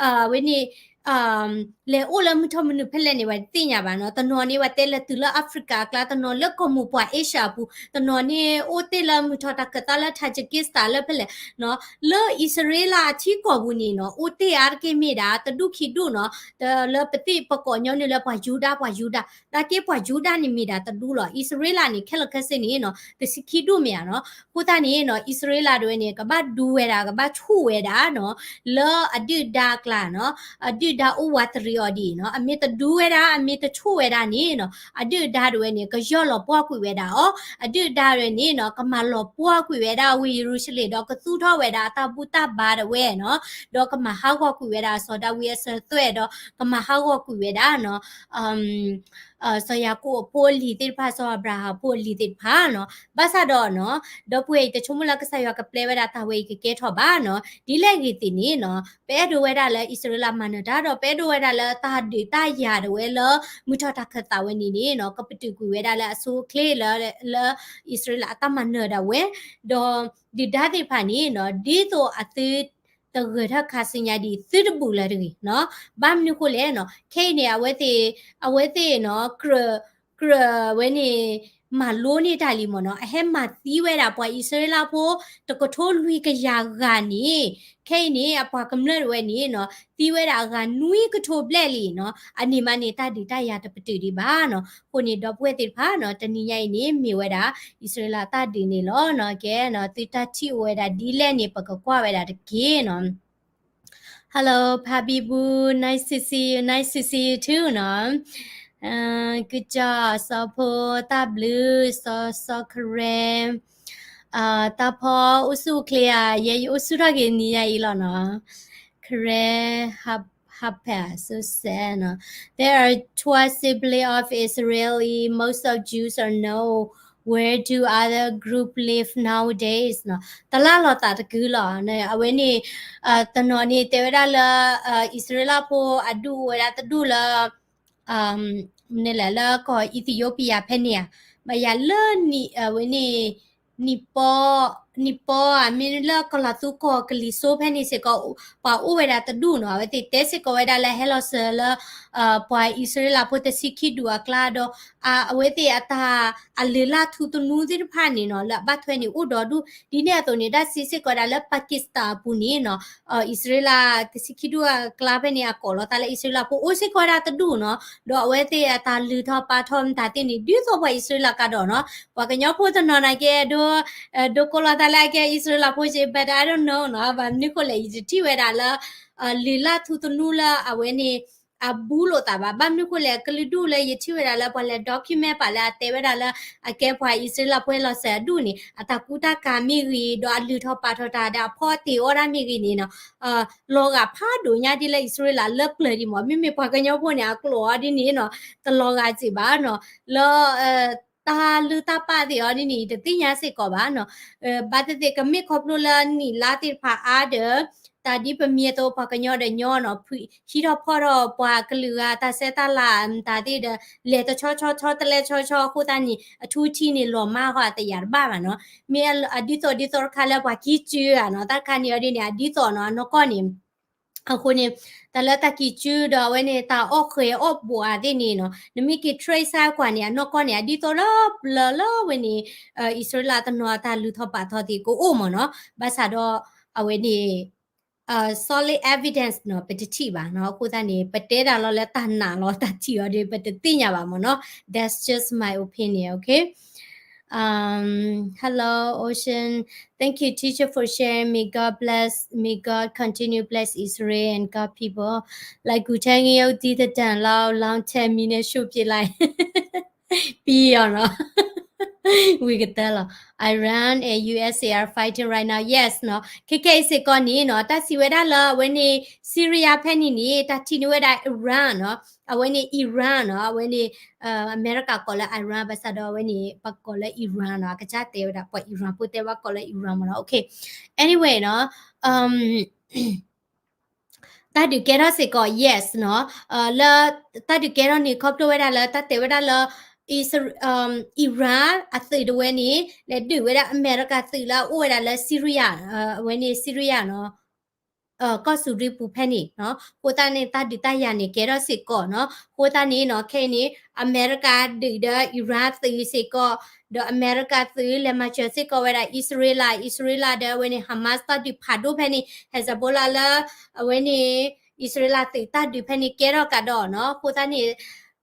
ဝဲန့ၣ် လဲၤအိၣ်လၢမုၢ်ထီၣ်မနုၤဖဲလဲၣ်န့ၣ် ပှၤတသ့ၣ်ညါဘၣ်နီၤ. တနီၤန့ၣ် ပှၤတဲလဲၤတုၤလၢ Africa အကျါ, တနီၤလၢကီၢ်မိၢ်ပှၢ် Asia အပူၤ, တနီၤန့ၣ်အိၣ်တ့ၢ်လၢမုၢ်ထီၣ်တၢ်ခၢၣ်သးလၢ Tajikistan လၢဖဲလဲၣ်နီၤ. လၢအံၣ်စရ့လးအထံကီၢ်ပူၤန့ၣ်နီၤ အိၣ်တ့ၢ်အါတက့ၢ်မ့ၢ်ဒၣ် တဒူၣ်ခံဒူၣ်နီၤ, လၢပသ့ၣ်ပကိးညီနုၢ်လၢပှၤယူဒၤ, ပှၤယူဒၤ, တၢ်က့ၢ်ပှၤယူဒၤန့ၣ်မ့ၢ်ဒၣ်တဒူၣ်လီၤ. အံၣ်စရ့လးန့ၣ် ခဲလၢာ်ခဲဆ့န့ၣ်နီၤ တဆံခံဒူၣ်မ့ၢ်ဧါနီၤ. အဃိသတးန့ၣ်နီၤ အံၣ်စရ့လးဒၣ်ဝဲန့ၣ် ကဘၣ်ဒူဝဲဒၣ်, ကဘၣ်ဆူၣ်ဝဲဒၣ်နီၤ လၢအဒုၣ်ဒါအကျါနီၤ. အဒုၣ်ဒါအိၣ်ဝးတရံးအီၤဒ်အံၤနီၤ. အမ့ၢ်တဒူဝဲဒၣ်, အမ့ၢ်တဆူၣ်ဝဲဒၣ်န့ၣ်နီၤ, အဒုၣ်ဒါဒၣ်ဝဲန့ၣ် ကယီၢ်လီၤပှီၢ်ကွံာ်ဝဲဒၣ်အီၤ. အဒုၣ်ဒါဒၣ်ဝဲန့ၣ်နီၤ ကမၤလီၤပှီၢ်ကွံာ်ဝဲဒၣ်ဝ့ၢ်ယရူၤၡလ့ၣ်, ဒီးကသူၣ်ထီၣ်ဝဲဒၣ်အတၢ်ဘူၣ်တၢ်ဘါဒၣ်ဝဲနီၤ, ဒီးကမၤဟးဂီၤကွံာ်ဝဲဒၣ်အစီၤဒၤဝံးအစၢၤသွဲၣ်, ဒီးကမၤဟးဂီၤကွံာ်ဝဲဒၣ်နီၤ စီၤယၤကိာ်အဖိအလံၤသ့ၣ်တဖၣ်, စီၤအၤဘြၤဟၣ်အဖိအလံၤသ့ၣ်တဖၣ်နီၤ. ဘၣ်ဆၣ်ဒီးနီၤ, ဒီပုၢ်ဝဲၢ်အံၤ တဆိကမိၣ်လၢကစၢ်ယွၤကပျဲဝဲဒၣ်တၢ်ဝဲအံၤကကဲထီၣ်ဘၣ်နီၤ. ဒ်လဲၣ်ဂ့ၤသ့ၣ်န့ၣ်နီၤ, ပအဲၣ်ဒိးဝဲဒၣ်လၢအံၣ်စရ့လးမၤနၢၤတၢ်, ဒီးပအဲၣ်ဒိးဝဲဒၣ်လၢတၢ်ဒုးတၢ်ယၤဒၣ်ဝဲလၢ မုၢ်ထီၣ်တၢ်ခၢၣ်သးဝဲန့ၣ်န့ၣ်နီၤ, ကပတုာ်ကွံာ်ဝဲဒၣ်လၢအဆိအချ့လၢ လၢအံၣ်စရ့လးအတၢ်မၤနၢၤဒၣ်ဝဲ, ဒီးဒုၣ်ဒါသ့ၣ်တဖၣ်န့ၣ်နီၤ, ဒ်သိးအသု တဂၢၢ်ထၢၣ်ခါဆူညါဒံး သုတဘူးလၢၤတဂ့ၤနီၤ. ဘၣ်မနုၤဃိလဲၣ်နီၤ, ခဲအံၤန့ၣ် အဝဲသ့ၣ်, အဝဲသ့ၣ်နီၤ, ကြၢး, ကြၢးဝဲန့ၣ် မၤလိန့ၢ်တၢ်လံမ့ၢ်နီၤ, အဟဲမၤသံဝဲဒၣ်ပှၤအံၣ်စရ့လးဖိ တကထိလွံၢ်ကယၤဂၤန့ၣ်, ခဲအံၤန့ၣ် အပှၤကမျၢၢ်ဒၣ်ဝဲန့ၣ်နီၤ, သံဝဲဒၣ်အဂၤနွံကထိဘျဲၣ်လံနီၤ, အန့ၣ်မးန့ၣ် တၢ်ဒုးတၢ်ယၤတပတုာ်ဒံးဘၣ်နီၤ. အဃိန့ၣ် ဒီပုၢ်ဝဲၢ်သ့ၣ်တဖၣ်နီၤ, တနံၤညါအံၤန့ၣ် မ့ၢ်ဝဲဒၣ် အံၣ်စရ့လးတၢ်ဒုးန့ၣ်လီၤနီၤ. ကဲနီၤ, သုတၢ်ထံၣ်အိၣ်ဝဲဒၣ်ဒ်လဲၣ်န့ၣ် ပကကွၢ်ဝဲဒၣ်တက့ၢ်နီၤ. Hello, Pabibu, nice to see you, nice to see you too နီၤ. ကုကၠီၣ် စီၤဖိ တၢ်ဘျုး စီၤစီၤခရဲ တၢ်ဖီအိၣ်ဆူၣ်အိၣ်ချ့ဧါ, ယဲယအိၣ်ဆူၣ်ထီၣ်က့ၤနံၤညါအံၤလီၤနီၤ. ခရဲ Happer, so sad နီၤ. There are twelve siblings of Israeli. Most of Jews are know where do other group live nowadays နီၤ. တလၢ်လီၤသးတကုလီၤ. အဝဲန့ၣ် တနီၤန့ၣ် တဲဝဲဒၣ်လၢ အံၣ်စရ့လးဖိအဒူၣ်အိၣ်ဝဲဒၣ်တဒူၣ်လၢ မနုၤလဲၣ် လၢကီၢ်အံၣ်သယိပံယၤဖဲန့ၣ်ဧါ, ဘၣ်ယၤလၢ အဝဲန့ၣ် နံၣ်ပီ, နံၣ်ပီဧါ, မ့ၢ်လၢကီၢ်လၤသူကီၢ်ကလံၤစိဖဲန့ၣ်စ့ၢ်ကီး ပှၤအိၣ်ဝဲဒၣ်တဒူၣ်နီၤ. အဝဲသ့ၣ်တဲစ့ၢ်ကီးဝဲဒၣ်လၢဟဲလီၤစၢၤလၢ ပှၤအံၣ်စရ့လးဖိတဆံခံဒူၣ်အကျါဒီး အဝဲသ့ၣ်အတၢ် အလုၢ်အလၢ်ထူသနူသ့ၣ်တဖၣ်န့ၣ်နီၤ လၢအဘၣ်ထွဲန့ၣ်အိၣ်ဒီဒူၣ် ဒ်န့ၣ်အသိးန့ၣ် တၢ်စံးစ့ၢ်ကီးဝဲဒၣ်လၢ Pakistan အပူၤန့ၣ်နီၤ အံၣ်စရ့လးတဆံခံဒူၣ်အကျါဖဲန့ၣ် အကိးလီၤသးလၢအံၣ်စရ့လးဖိအိၣ်စ့ၢ်ကီးဝဲဒၣ်တဒူၣ်နီၤ, ဒီးအဝဲသ့ၣ်အတၢ်လုၢ်ထီၣ်ပာ်ထီၣ်မတၤသ့ၣ်န့ၣ် ဒ်သိးပှၤအံၣ်စရ့လးကဒီးနီၤ, ပှၤကညီဖိတနီၤနာ်က့ ဒိကိးလီၤသးလၢအကဲအံၣ်စရ့လးဖိက့ but I don't know နီၤ, ဘၣ်မနုၤဃိလဲၣ် ယတထံၣ်ဝဲဒၣ်လၢ လုၢ်လၢ်ထူသနူလၢအဝဲန့ၣ် အဘူးလိာ်သးဘၣ်. ဘၣ်မနုၤဃိလဲၣ် ကလုာ်ဒူၣ်လၢယထံၣ်ဝဲဒၣ်လၢပှၤလဲၤ document ပာ်လၢအတဲဝဲဒၣ်လၢ အကဲပှၤအံၣ်စရ့လးဖိဟဲလီၤစၢၤအဒူၣ်န့ၣ် အတၢ်ကူတၢ်ကၤမ့ၢ်ဂ့ၤ ဒီးအလုၢ်ထီၣ်ပာ်ထီၣ်တၢ်ဒီးအဖီအတ့ၢ်အီၣ်ဒၣ်မ့ၢ်ဂ့ၤန့ၣ်နီၤ လီၤဂာ်ဖးဒိၣ်ညါဒ်လၢအံၣ်စရ့လးလၢပျၢၤဒံးမး, မ့မ့ၢ်ပှၤကညီဖိန့ၣ် အကျိာ်အီၤဒ်န့ၣ်နီၤ တလီၤဂာ်စ့ၢ်ဘၣ်နီၤ, လၢ တၢ်လုၢ်တၢ်ပာ်သ့ၣ်အီၤဒ်န့ၣ် ယတသ့ၣ်ညါစ့ၢ်ကီးဘၣ်နီၤ, ဘၣ်သ့ၣ်သ့ၣ်ကမ့ၢ်ခီဖျိလၢနံၣ်လါသ့ၣ်တဖၣ်အါဒီး တၢ်ဒ်ပမ့ၢ်အသိးပှၤကညီဒီးညီနီၤ ဟံးထီၣ်ဖီၣ်ထီၣ်ပှၤကလုာ်ဂၤတၢ်ဆဲးတၢ်လၤမတၤသ့ၣ်ဒီး လဲၤတဆီဆီဆီတလဲဆီဆီအဃိသတးန့ၣ် အထူအထံးန့ၣ်လီၤမၢ်ဃီအသယၤတဘၣ်ဘၣ်နီၤ, မ့ၢ်အဒ်သိးဒ်သိးတခါလၢပှၤကံၢ်စုဧါနီၤ, တၢ်တခါန့ၣ်အီၤဒ်န့ၣ် အဒ်သိးနီၤ အနီၢ်ကီၢ်န့ၣ် အဃိန့ၣ် တၢ်လၢတၢ်ကံၢ်စုဒီးအဝဲန့ၣ် တၢ်အီၣ်ဃဲၤအီၣ်ဘှီးသ့ၣ်န့ၣ်နီၤ နမ့ၢ်က့ၤ trace ကွၢ်န့ၣ် အနီၢ်ကီၢ်န့ၣ် အဒ်သိးလၢပျၢၤလၢအဝဲန့ၣ် အံၣ်စရ့လးတနီၤအတၢ်လုၢ်ထီၣ်ပာ်ထီၣ်သ့ၣ်ကအိၣ်မးနီၤ, ဘၣ်ဆၣ်ဒီးအဝဲန့ၣ် solid evidence နီၤ ပတထံၣ်ဘၣ်နီၤ, အဃိသတးန့ၣ် ပတဲတၢ်လီၤလၢတၢ်နာ်လီၤ တၢ်ထံၣ်အီၤဒီး ပတသ့ၣ်ညါဘၣ်မးနီၤ, that's just my opinion, okay? Um, hello, Ocean. Thank you, teacher, for sharing. May God bless, may God continue bless Israel and God people. လၢဂူၢ်ထဲငိယိၣ် ဒ်တတန်လောက် လောင်းထဲမီးနဲ့ ရှို့ပစ်လိုက် ပြီးရောနော် ဝံၤကတၢၢ်လီၤ Iran and U S A are fighting right now. Yes နော် ခဲခဲအံၤစ့ၢ်ကီးန့ၣ်နော် တၢ်စံးဝဲဒၣ်လၢအဝဲန့ၣ် Syria ဖဲန့ၣ်န့ၣ် တၢ်ထံၣ်န့ၢ်ဝဲဒၣ် Iran နော် အဝဲန့ၣ် Iran နော် အဝဲန့ၣ် အမဲရကၤကိးလၢ Iran ဘၣ်ဆၣ်ဒီးအဝဲန့ၣ် ပကိးလၢ Iran နော် အကစၢ်တဲဝဲဒၣ် ပှၤ Iran ဖိတဲဘၣ်ကိးလၢ Iran မ့ၢ်နော် okay. Anyway နော် တၢ်ဒုးကဲထီၣ်စ့ၢ်ကီး yes နော် လၢ တၢ်ဒုးကဲထီၣ်န့ၣ် ခီဖျိဝဲဒၣ်လၢ တၢ်တဲဝဲဒၣ်လၢ Iran အသုးတဝဲန့ၣ် လဲၤဒုးဝဲဒၣ်အမဲရကၤသုးလၢအအိၣ်ဝဲဒၣ်လၢ Syria အဝဲန့ၣ် Syria နော် ကီၢ်စူၤရံပူၤဖဲန့ၣ်နီၤ. အဃိသတးန့ၣ် တၢ်ဒုးတၢ်ယၤန့ၣ် ကဲထီၣ်စ့ၢ်ကီးနီၤ. အဃိသတးန့ၣ်နီၤ ခဲအံၤန့ၣ် အမဲရကၤဒုးဒီး Iran သုးစ့ၢ်ကီး, ဒီးအမဲရကၤသုးလဲၤမၤစၢၤစ့ၢ်ကီးဝဲဒၣ် အံၣ်စရ့လး, အံၣ်စရ့လးဒီးအဝဲန့ၣ် Hamas တၢ်ဒုးဖးဒိၣ်ဖဲန့ၣ် Hezbollah လၢ အဝဲန့ၣ် အံၣ်စရ့လးသုးတၢ်ဒုးဖဲန့ၣ်ကဲထီၣ်ကဒီးနီၤ. အဃိသတးန့ၣ်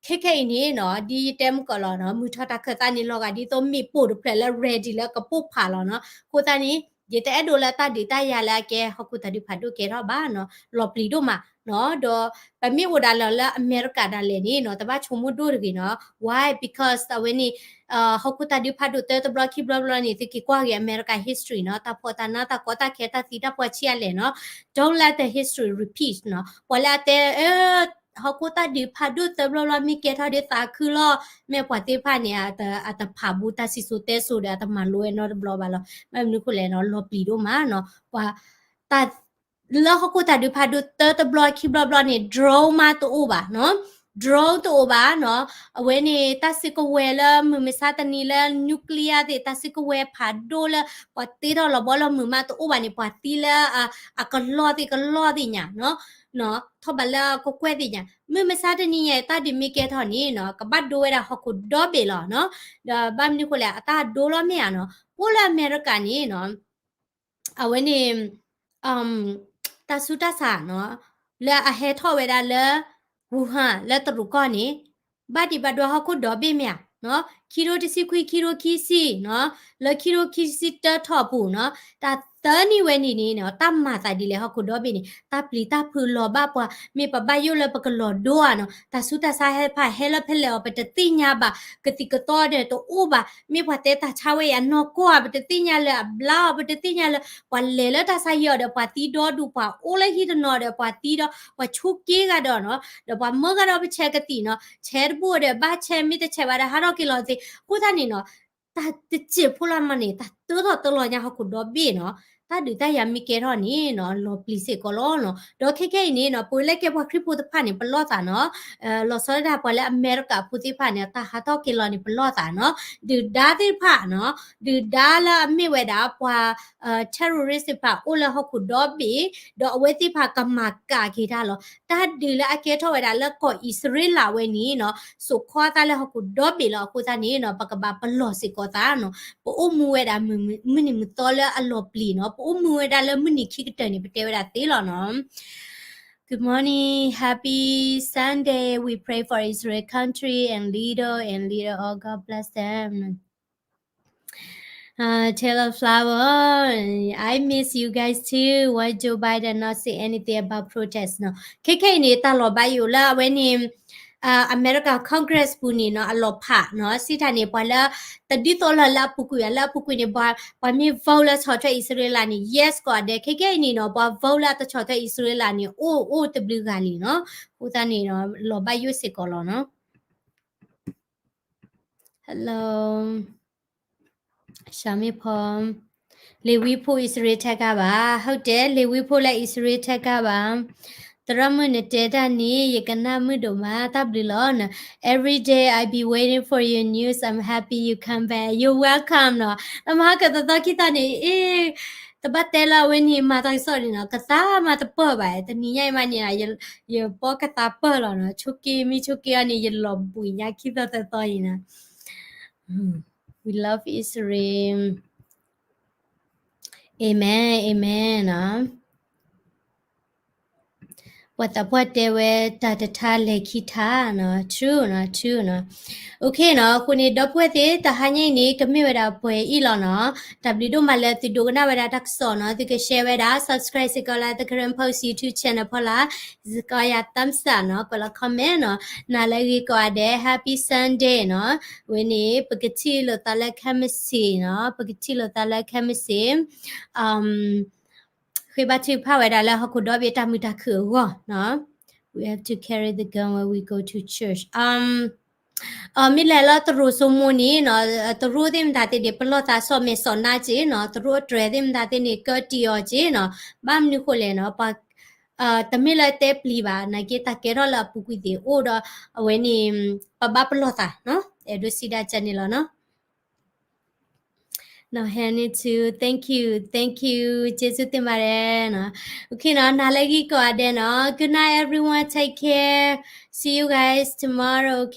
ခဲခဲအံၤန့ၣ်နီၤ ဒ်ယတဲမုၢ်ကီးလီၤနီၤ, မုၢ်ထီၣ်တၢ်ခၢၣ်သးန့ၣ် လီၤဂာ်ဒ်သိးမ့ၣ်ပိၢ်တဖျၢၣ်လၢ ready လၢကပိၢ်ဖးလီၤနီၤ. အဃိသတးန့ၣ် ယတအဲၣ်ဒိးလၢတၢ်ဒုးတၢ်ယၤလၢအကဲဟီၣ်ခိၣ်တၢ်ဒုးဖးဒိၣ်ကဲထီၣ်ဘၣ်နီၤ, လီၤပျံၤဒိၣ်မးနီၤ. ဒီးပမ့ၢ်အိၣ်ဒၣ်လၢ လၢအမဲရကၤဒၣ်လဲာ်န့ၣ်နီၤ တဘၣ်ဆိကမိၣ်ဒိၣ်တဂ့ၤနီၤ. Why? Because အဝဲန့ၣ် ဟီၣ်ခိၣ်တၢ်ဒုးဖးဒိၣ်တၢတဘျီခံဘျီဘျီန့ၣ် သုက့ၤကွၢ်က့ၤအမဲရကၤ history နီၤ, တၢ်ဖှီၣ်တၢ်နါ တၢ်ကီတၢ်ခဲ တၢ်သံတၢ်ပှၢ်ဆံးအါလဲၣ်နီၤ. Don't let the history repeat နီၤ. ပှၤလၢအတဲ အၢ ဟီၣ်ခိၣ်တၢ်ဒုးဖးဒိၣ်တၢတဘျီဘျီ မ့ၢ်ကဲထီၣ်ဒ်သးခုလီၤ, မ့ၢ်ပှၤသ့ၣ်တဖၣ်န့ၣ် အတဖးဘူးတၢ်စံၣ်စိၤတဲစိၤဒီး အတမၤလိဝဲနီတဘျီဘၣ်လီၤ. မ့ၢ်မနုၤအဃိလဲၣ်နီၤ, လီၤပျံၤဒိၣ်မးနီၤ. ပှၤ တၢ် လၢဟီၣ်ခိၣ်တၢ်ဒုးဖးဒိၣ်တၢတဘျီခံဘျီဘျီန့ၣ် drone မးတအိၣ်ဘၣ်နီၤ, drone တအိၣ်ဘၣ်နီၤ. အဝဲန့ၣ် တၢ်စုကဝဲၤလၢမုၢ်မဆါတနံၤလၢ nuclear သ့ၣ် တၢ်စုကဝဲၤဖးဒိၣ်လၢ ပှၤတ့ထီၣ်လီၤဘီလီၤမုၢ်မးတအိၣ်ဘၣ်န့ၣ် ပှၤသံလၢ အကလီၢ်သ့ၣ်ကလီၢ်သ့ၣ်ညါနီၤ, ထီၣ်ဘးလၢကကွဲၢ်သ့ၣ်ညါ. မုၢ်မဆါတနံၤညါ တၢ်ဒုးမ့ၢ်ကဲထီၣ်န့ၣ်နီၤ ကဘၣ်ဒိဝဲဒၣ်ဟီၣ်ခိၣ်ဒီဘ့ၣ်လီၤနီၤ. ဒီးဘၣ်မနုၤအဃိလဲၣ် အတၢ်ဒိလီၤမ့ၢ်ဧါနီၤ. ပအိၣ်လၢအမဲရကၤန့ၣ်နီၤ အဝဲန့ၣ် တၢ်ဆူးတၢ်ဆါနီၤ လၢအဟဲထီၣ်ဝဲဒၣ်လၢ Wuhan လၢတရူးကီၢ်န့ၣ် ဘၣ်ဒံးဘၣ်ဒွးဟီၣ်ခိၣ်ဒီဘ့ၣ်မ့ၢ်ဧါနီၤ. ခံထိတဆံခွံ ခံထိခံဆံနီၤ လၢခံထိခံဆံတၢထီၣ်အပူၤနီၤ တၢ်သၢနံၣ်ဝဲန့ၣ်န့ၣ်နီၤ တၢ်မၤသးဒ်လဲၣ် ဟီၣ်ခိၣ်ဒီဘ့ၣ်န့ၣ် တၢ်ပျံၤတၢ်ဖုးလီၤဘၣ်ပှၤ မ့ၢ်ပဘၣ်ယိၣ်လၢပကလီၤဒိဧါနီၤ. တၢ်ဆူးတၢ်ဆါဟဲဖးဟဲလၢဖဲလဲၣ်အီၤ ပတသ့ၣ်ညါဘၣ်, ကသံၣ်ကသီဒီးတအိၣ်ဘၣ်, မ့ၢ်ပှၤတဲတၢ်ဆါဝဲအံၤအနီၢ်ကီၢ်ဧါ ပတသ့ၣ်ညါလၢအဘျါအီၤ ပတသ့ၣ်ညါလၢ ပှၤလဲၤလၢတၢ်ဆါဟံၣ်အီၤဒီး ပှၤသံဒီဒူၣ် ပှၤအိၣ်လၢဟံၣ်တနီၤဒီး ပှၤသံဒီး ပှၤဆိးက့ဂၤဒီးနီၤ ဒီးပှၤမၢဂၤဒီးပဆဲးကသံၣ်နီၤ ဆဲးတဘိဒီးဘၣ်ဆဲး မ့ၢ်တဆဲးဘၣ်ဒီးဟးထီၣ်က့ၤလီၤသ့. အဃိသတးန့ၣ်နီၤ တၢ်တစဲးဖိလၢမးန့ၣ် တၢ်တၢထီၣ်တၢလီၤညါဟီၣ်ခိၣ်ဒီဘ့ၣ်နီၤ တၢ်ဒုးတၢ်ယၤမ့ၢ်ကဲထီၣ်န့ၣ်နီၤ လီၤပျံၤစ့ၢ်ကီးလီၤနီၤ. ဒီးခဲခဲအံၤန့ၣ်နီၤ ပဝဲလၢကဲပှၤခရံာ်ဖိတဖၣ်န့ၣ် ပလီၢ်သးနီၤ လီၤဆီဒၣ်တၢ်ပှၤလၢအမဲရကၤဖိသ့ၣ်တဖၣ်န့ၣ် တၢ်ဟးထီၣ်က့ၤလီၤန့ၣ် ပလီၢ်သးနီၤ ဒုၣ်ဒါသ့ၣ်တဖၣ်နီၤ ဒုၣ်ဒါလၢအမ့ၢ်ဝဲဒၣ်ပှၤ terrorist သ့ၣ်တဖၣ်အိၣ်လၢဟီၣ်ခိၣ်ဒီဘ့ၣ် ဒီးအဝဲသ့ၣ်တဖၣ်ကမၤကၣ်က့ၤတၢ်လီၤ. တၢ်ဒုးလၢအကဲထီၣ်ဝဲဒၣ်လၢကီၢ်အံၣ်စရ့လးဝဲန့ၣ်နီၤ စိာ်ခီသးလၢဟီၣ်ခိၣ်ဒီဘ့ၣ်လီၤ. အဃိသတးန့ၣ်နီၤ ပကဘၣ်ပလီၢ်စ့ၢ်ကီးသးနီၤ ပအိၣ်မူဝဲဒၣ်မုၢ်နံၤမုၢ်သီလၢအလီၤပျံၤနီၤ ပအိၣ်မူဝဲဒၣ်လၢမုၢ်နံၤခံကတၢၢ်န့ၣ် ပတဲဝဲဒၣ်သ့လီၤနီၤ. Good morning, happy Sunday. We pray for Israel country and leader and leader all. God bless them. Uh, Taylor Flower, I miss you guys too. Why Joe Biden not say anything about protest နီၤ. ခဲခဲအံၤန့ၣ် တၢ်လီၤဘၣ်ယိၣ်လၢအဝဲန့ၣ် အမဲရကၤ Congress ပူၤန့ၣ်နီၤ အလီၤဖးနီၤ စံးတၢ်န့ၣ် ပှၤလၢတဒ်သိးလၢလၢအပူၤကွံာ်ယၤလၢအပူၤကွံာ်န့ၣ် ပှၤမ့ၢ် vote လၢဆီၣ်ထွဲအံၣ်စရ့လးန့ၣ် yes ကိးဂၤဒဲး ခဲခဲအံၤန့ၣ်နီၤ ပှၤ vote လၢအတဆီၣ်ထွဲအံၣ်စရ့လးန့ၣ် အိၣ်အိၣ်တဘျုးဂၤလံနီၤ. အဃိသတးန့ၣ်နီၤ လီၤဘၣ်ယိၣ်စ့ၢ်ကီးလီၤနီၤ. Hello. ရှမ့ၣ်ဖီ လ့ၤဝံဖိအံၣ်စရ့လးထဲကါဘၣ်, ဟုတ်တယ် လ့ၤဝံဖိလၢအံၣ်စရ့လးထဲကါဘၣ်. သရၣ်မုၣ်နတဲတၢ်န့ၣ် ယကနၣ်မုာ်ဒိၣ်မး တၢ်ဘျုးလီၤနီၤ. Every day I be waiting for your news, I'm happy you come back, you're welcome နီၤ. လၢမဟါကသီသီခံသီန့ၣ် အ့ တဘၣ်တဲလၢအဝဲန့ၣ် မၤတၢ်ကစီၣ်န့ၣ်နီၤ ကသါမၤတပၢၢ်ဘၣ်, တနံၤညါအံၤမးန့ၣ် ယပီၢ်ကသါပၢၢ်လီၤနီၤ, ဆိးက့မ့ၢ်ဆိးက့အီၤန့ၣ် ယလီၤဘှံးညါခံသီသၢသီအံၤနီၤ. We love Israel. Amen, amen နီၤ. ပှၤသးပှၢ်တဲဝဲ တၢ်တထါလဲၤခံထါနီၤ, true နီၤ, true နီၤ. Okay နီၤ, အဃိန့ၣ် ဒီပုၢ်ဝဲၢ်သ့ၣ် တဟါညါအံၤန့ၣ် ကမ့ၢ်ဝဲဒၣ်ပှဲၤအံၤလီၤနီၤ. တၢ်ဘျုးဒိၣ်မးလၢသုဒိကနၣ်ဝဲဒၣ်တၢ်ကစီၣ်နီၤ, သုက share ဝဲဒၣ်, subscribe စ့ၢ်ကီးလၢ The Karen Post YouTube channel ဖီလာ်, စ့ၢ်ကီးယၤ thumbs up နီၤ, ကွဲးလီၤ comment နီၤ, နၤလၢအဂ့ၤကိးဂၤဒဲး Happy Sunday နီၤ. ဝဲန့ၣ် ပကထံၣ်လိာ်သးလၢခဲမုၢ်ဆ့ၣ်နီၤ, ပကထံၣ်လိာ်သးလၢခဲမုၢ်ဆ့ၣ် ဃ့ဘါထုကဖၣ်ဝဲဒၣ်လၢဟီၣ်ခိၣ်ဒီဘ့ၣ်တၢ်မုာ်တၢ်ခုၣ်အဂီၢ်နီၤ. We have to carry the gun when we go to church. မ့ၢ်လဲၤလၢတရူးစိမိၤန့ၣ်နီၤ, တရူးသ့ၣ်မတၤသ့ၣ်န့ၣ် ပလီၢ်သးစီၣ်မဲာ်စီၣ်နါက့နီၤ, တရူးအတြဲၤသ့ၣ်မတၤသ့ၣ်န့ၣ် ကၢတံၢ်အီၤက့နီၤ. ဘၣ်မနုၤဃိလဲၣ်နီၤ, ပှၤ တမ့ၢ်လၢတဲပျံၤဘၣ်, နာ်က့တၢ်ကဲထီၣ်လၢအပူၤကွံာ်သ့ၣ်အိၣ်ဒီး အဝဲန့ၣ် ပဘၣ်ပလီၢ်သးနီၤ, အဲၣ်ဒိးစံးဒၣ်ကန့ၣ်လီၤနီၤ. နီၢ်ဟဲန့ၣ် too, thank you, thank you, ကျေးဇူးတင်ပါတယ်နီၢ်. Okayနီၢ်, နၤလၢဂံၢ်ကိးဂၤဒဲးနီၢ်. Good night everyone, take care, see you guys tomorrow, okay.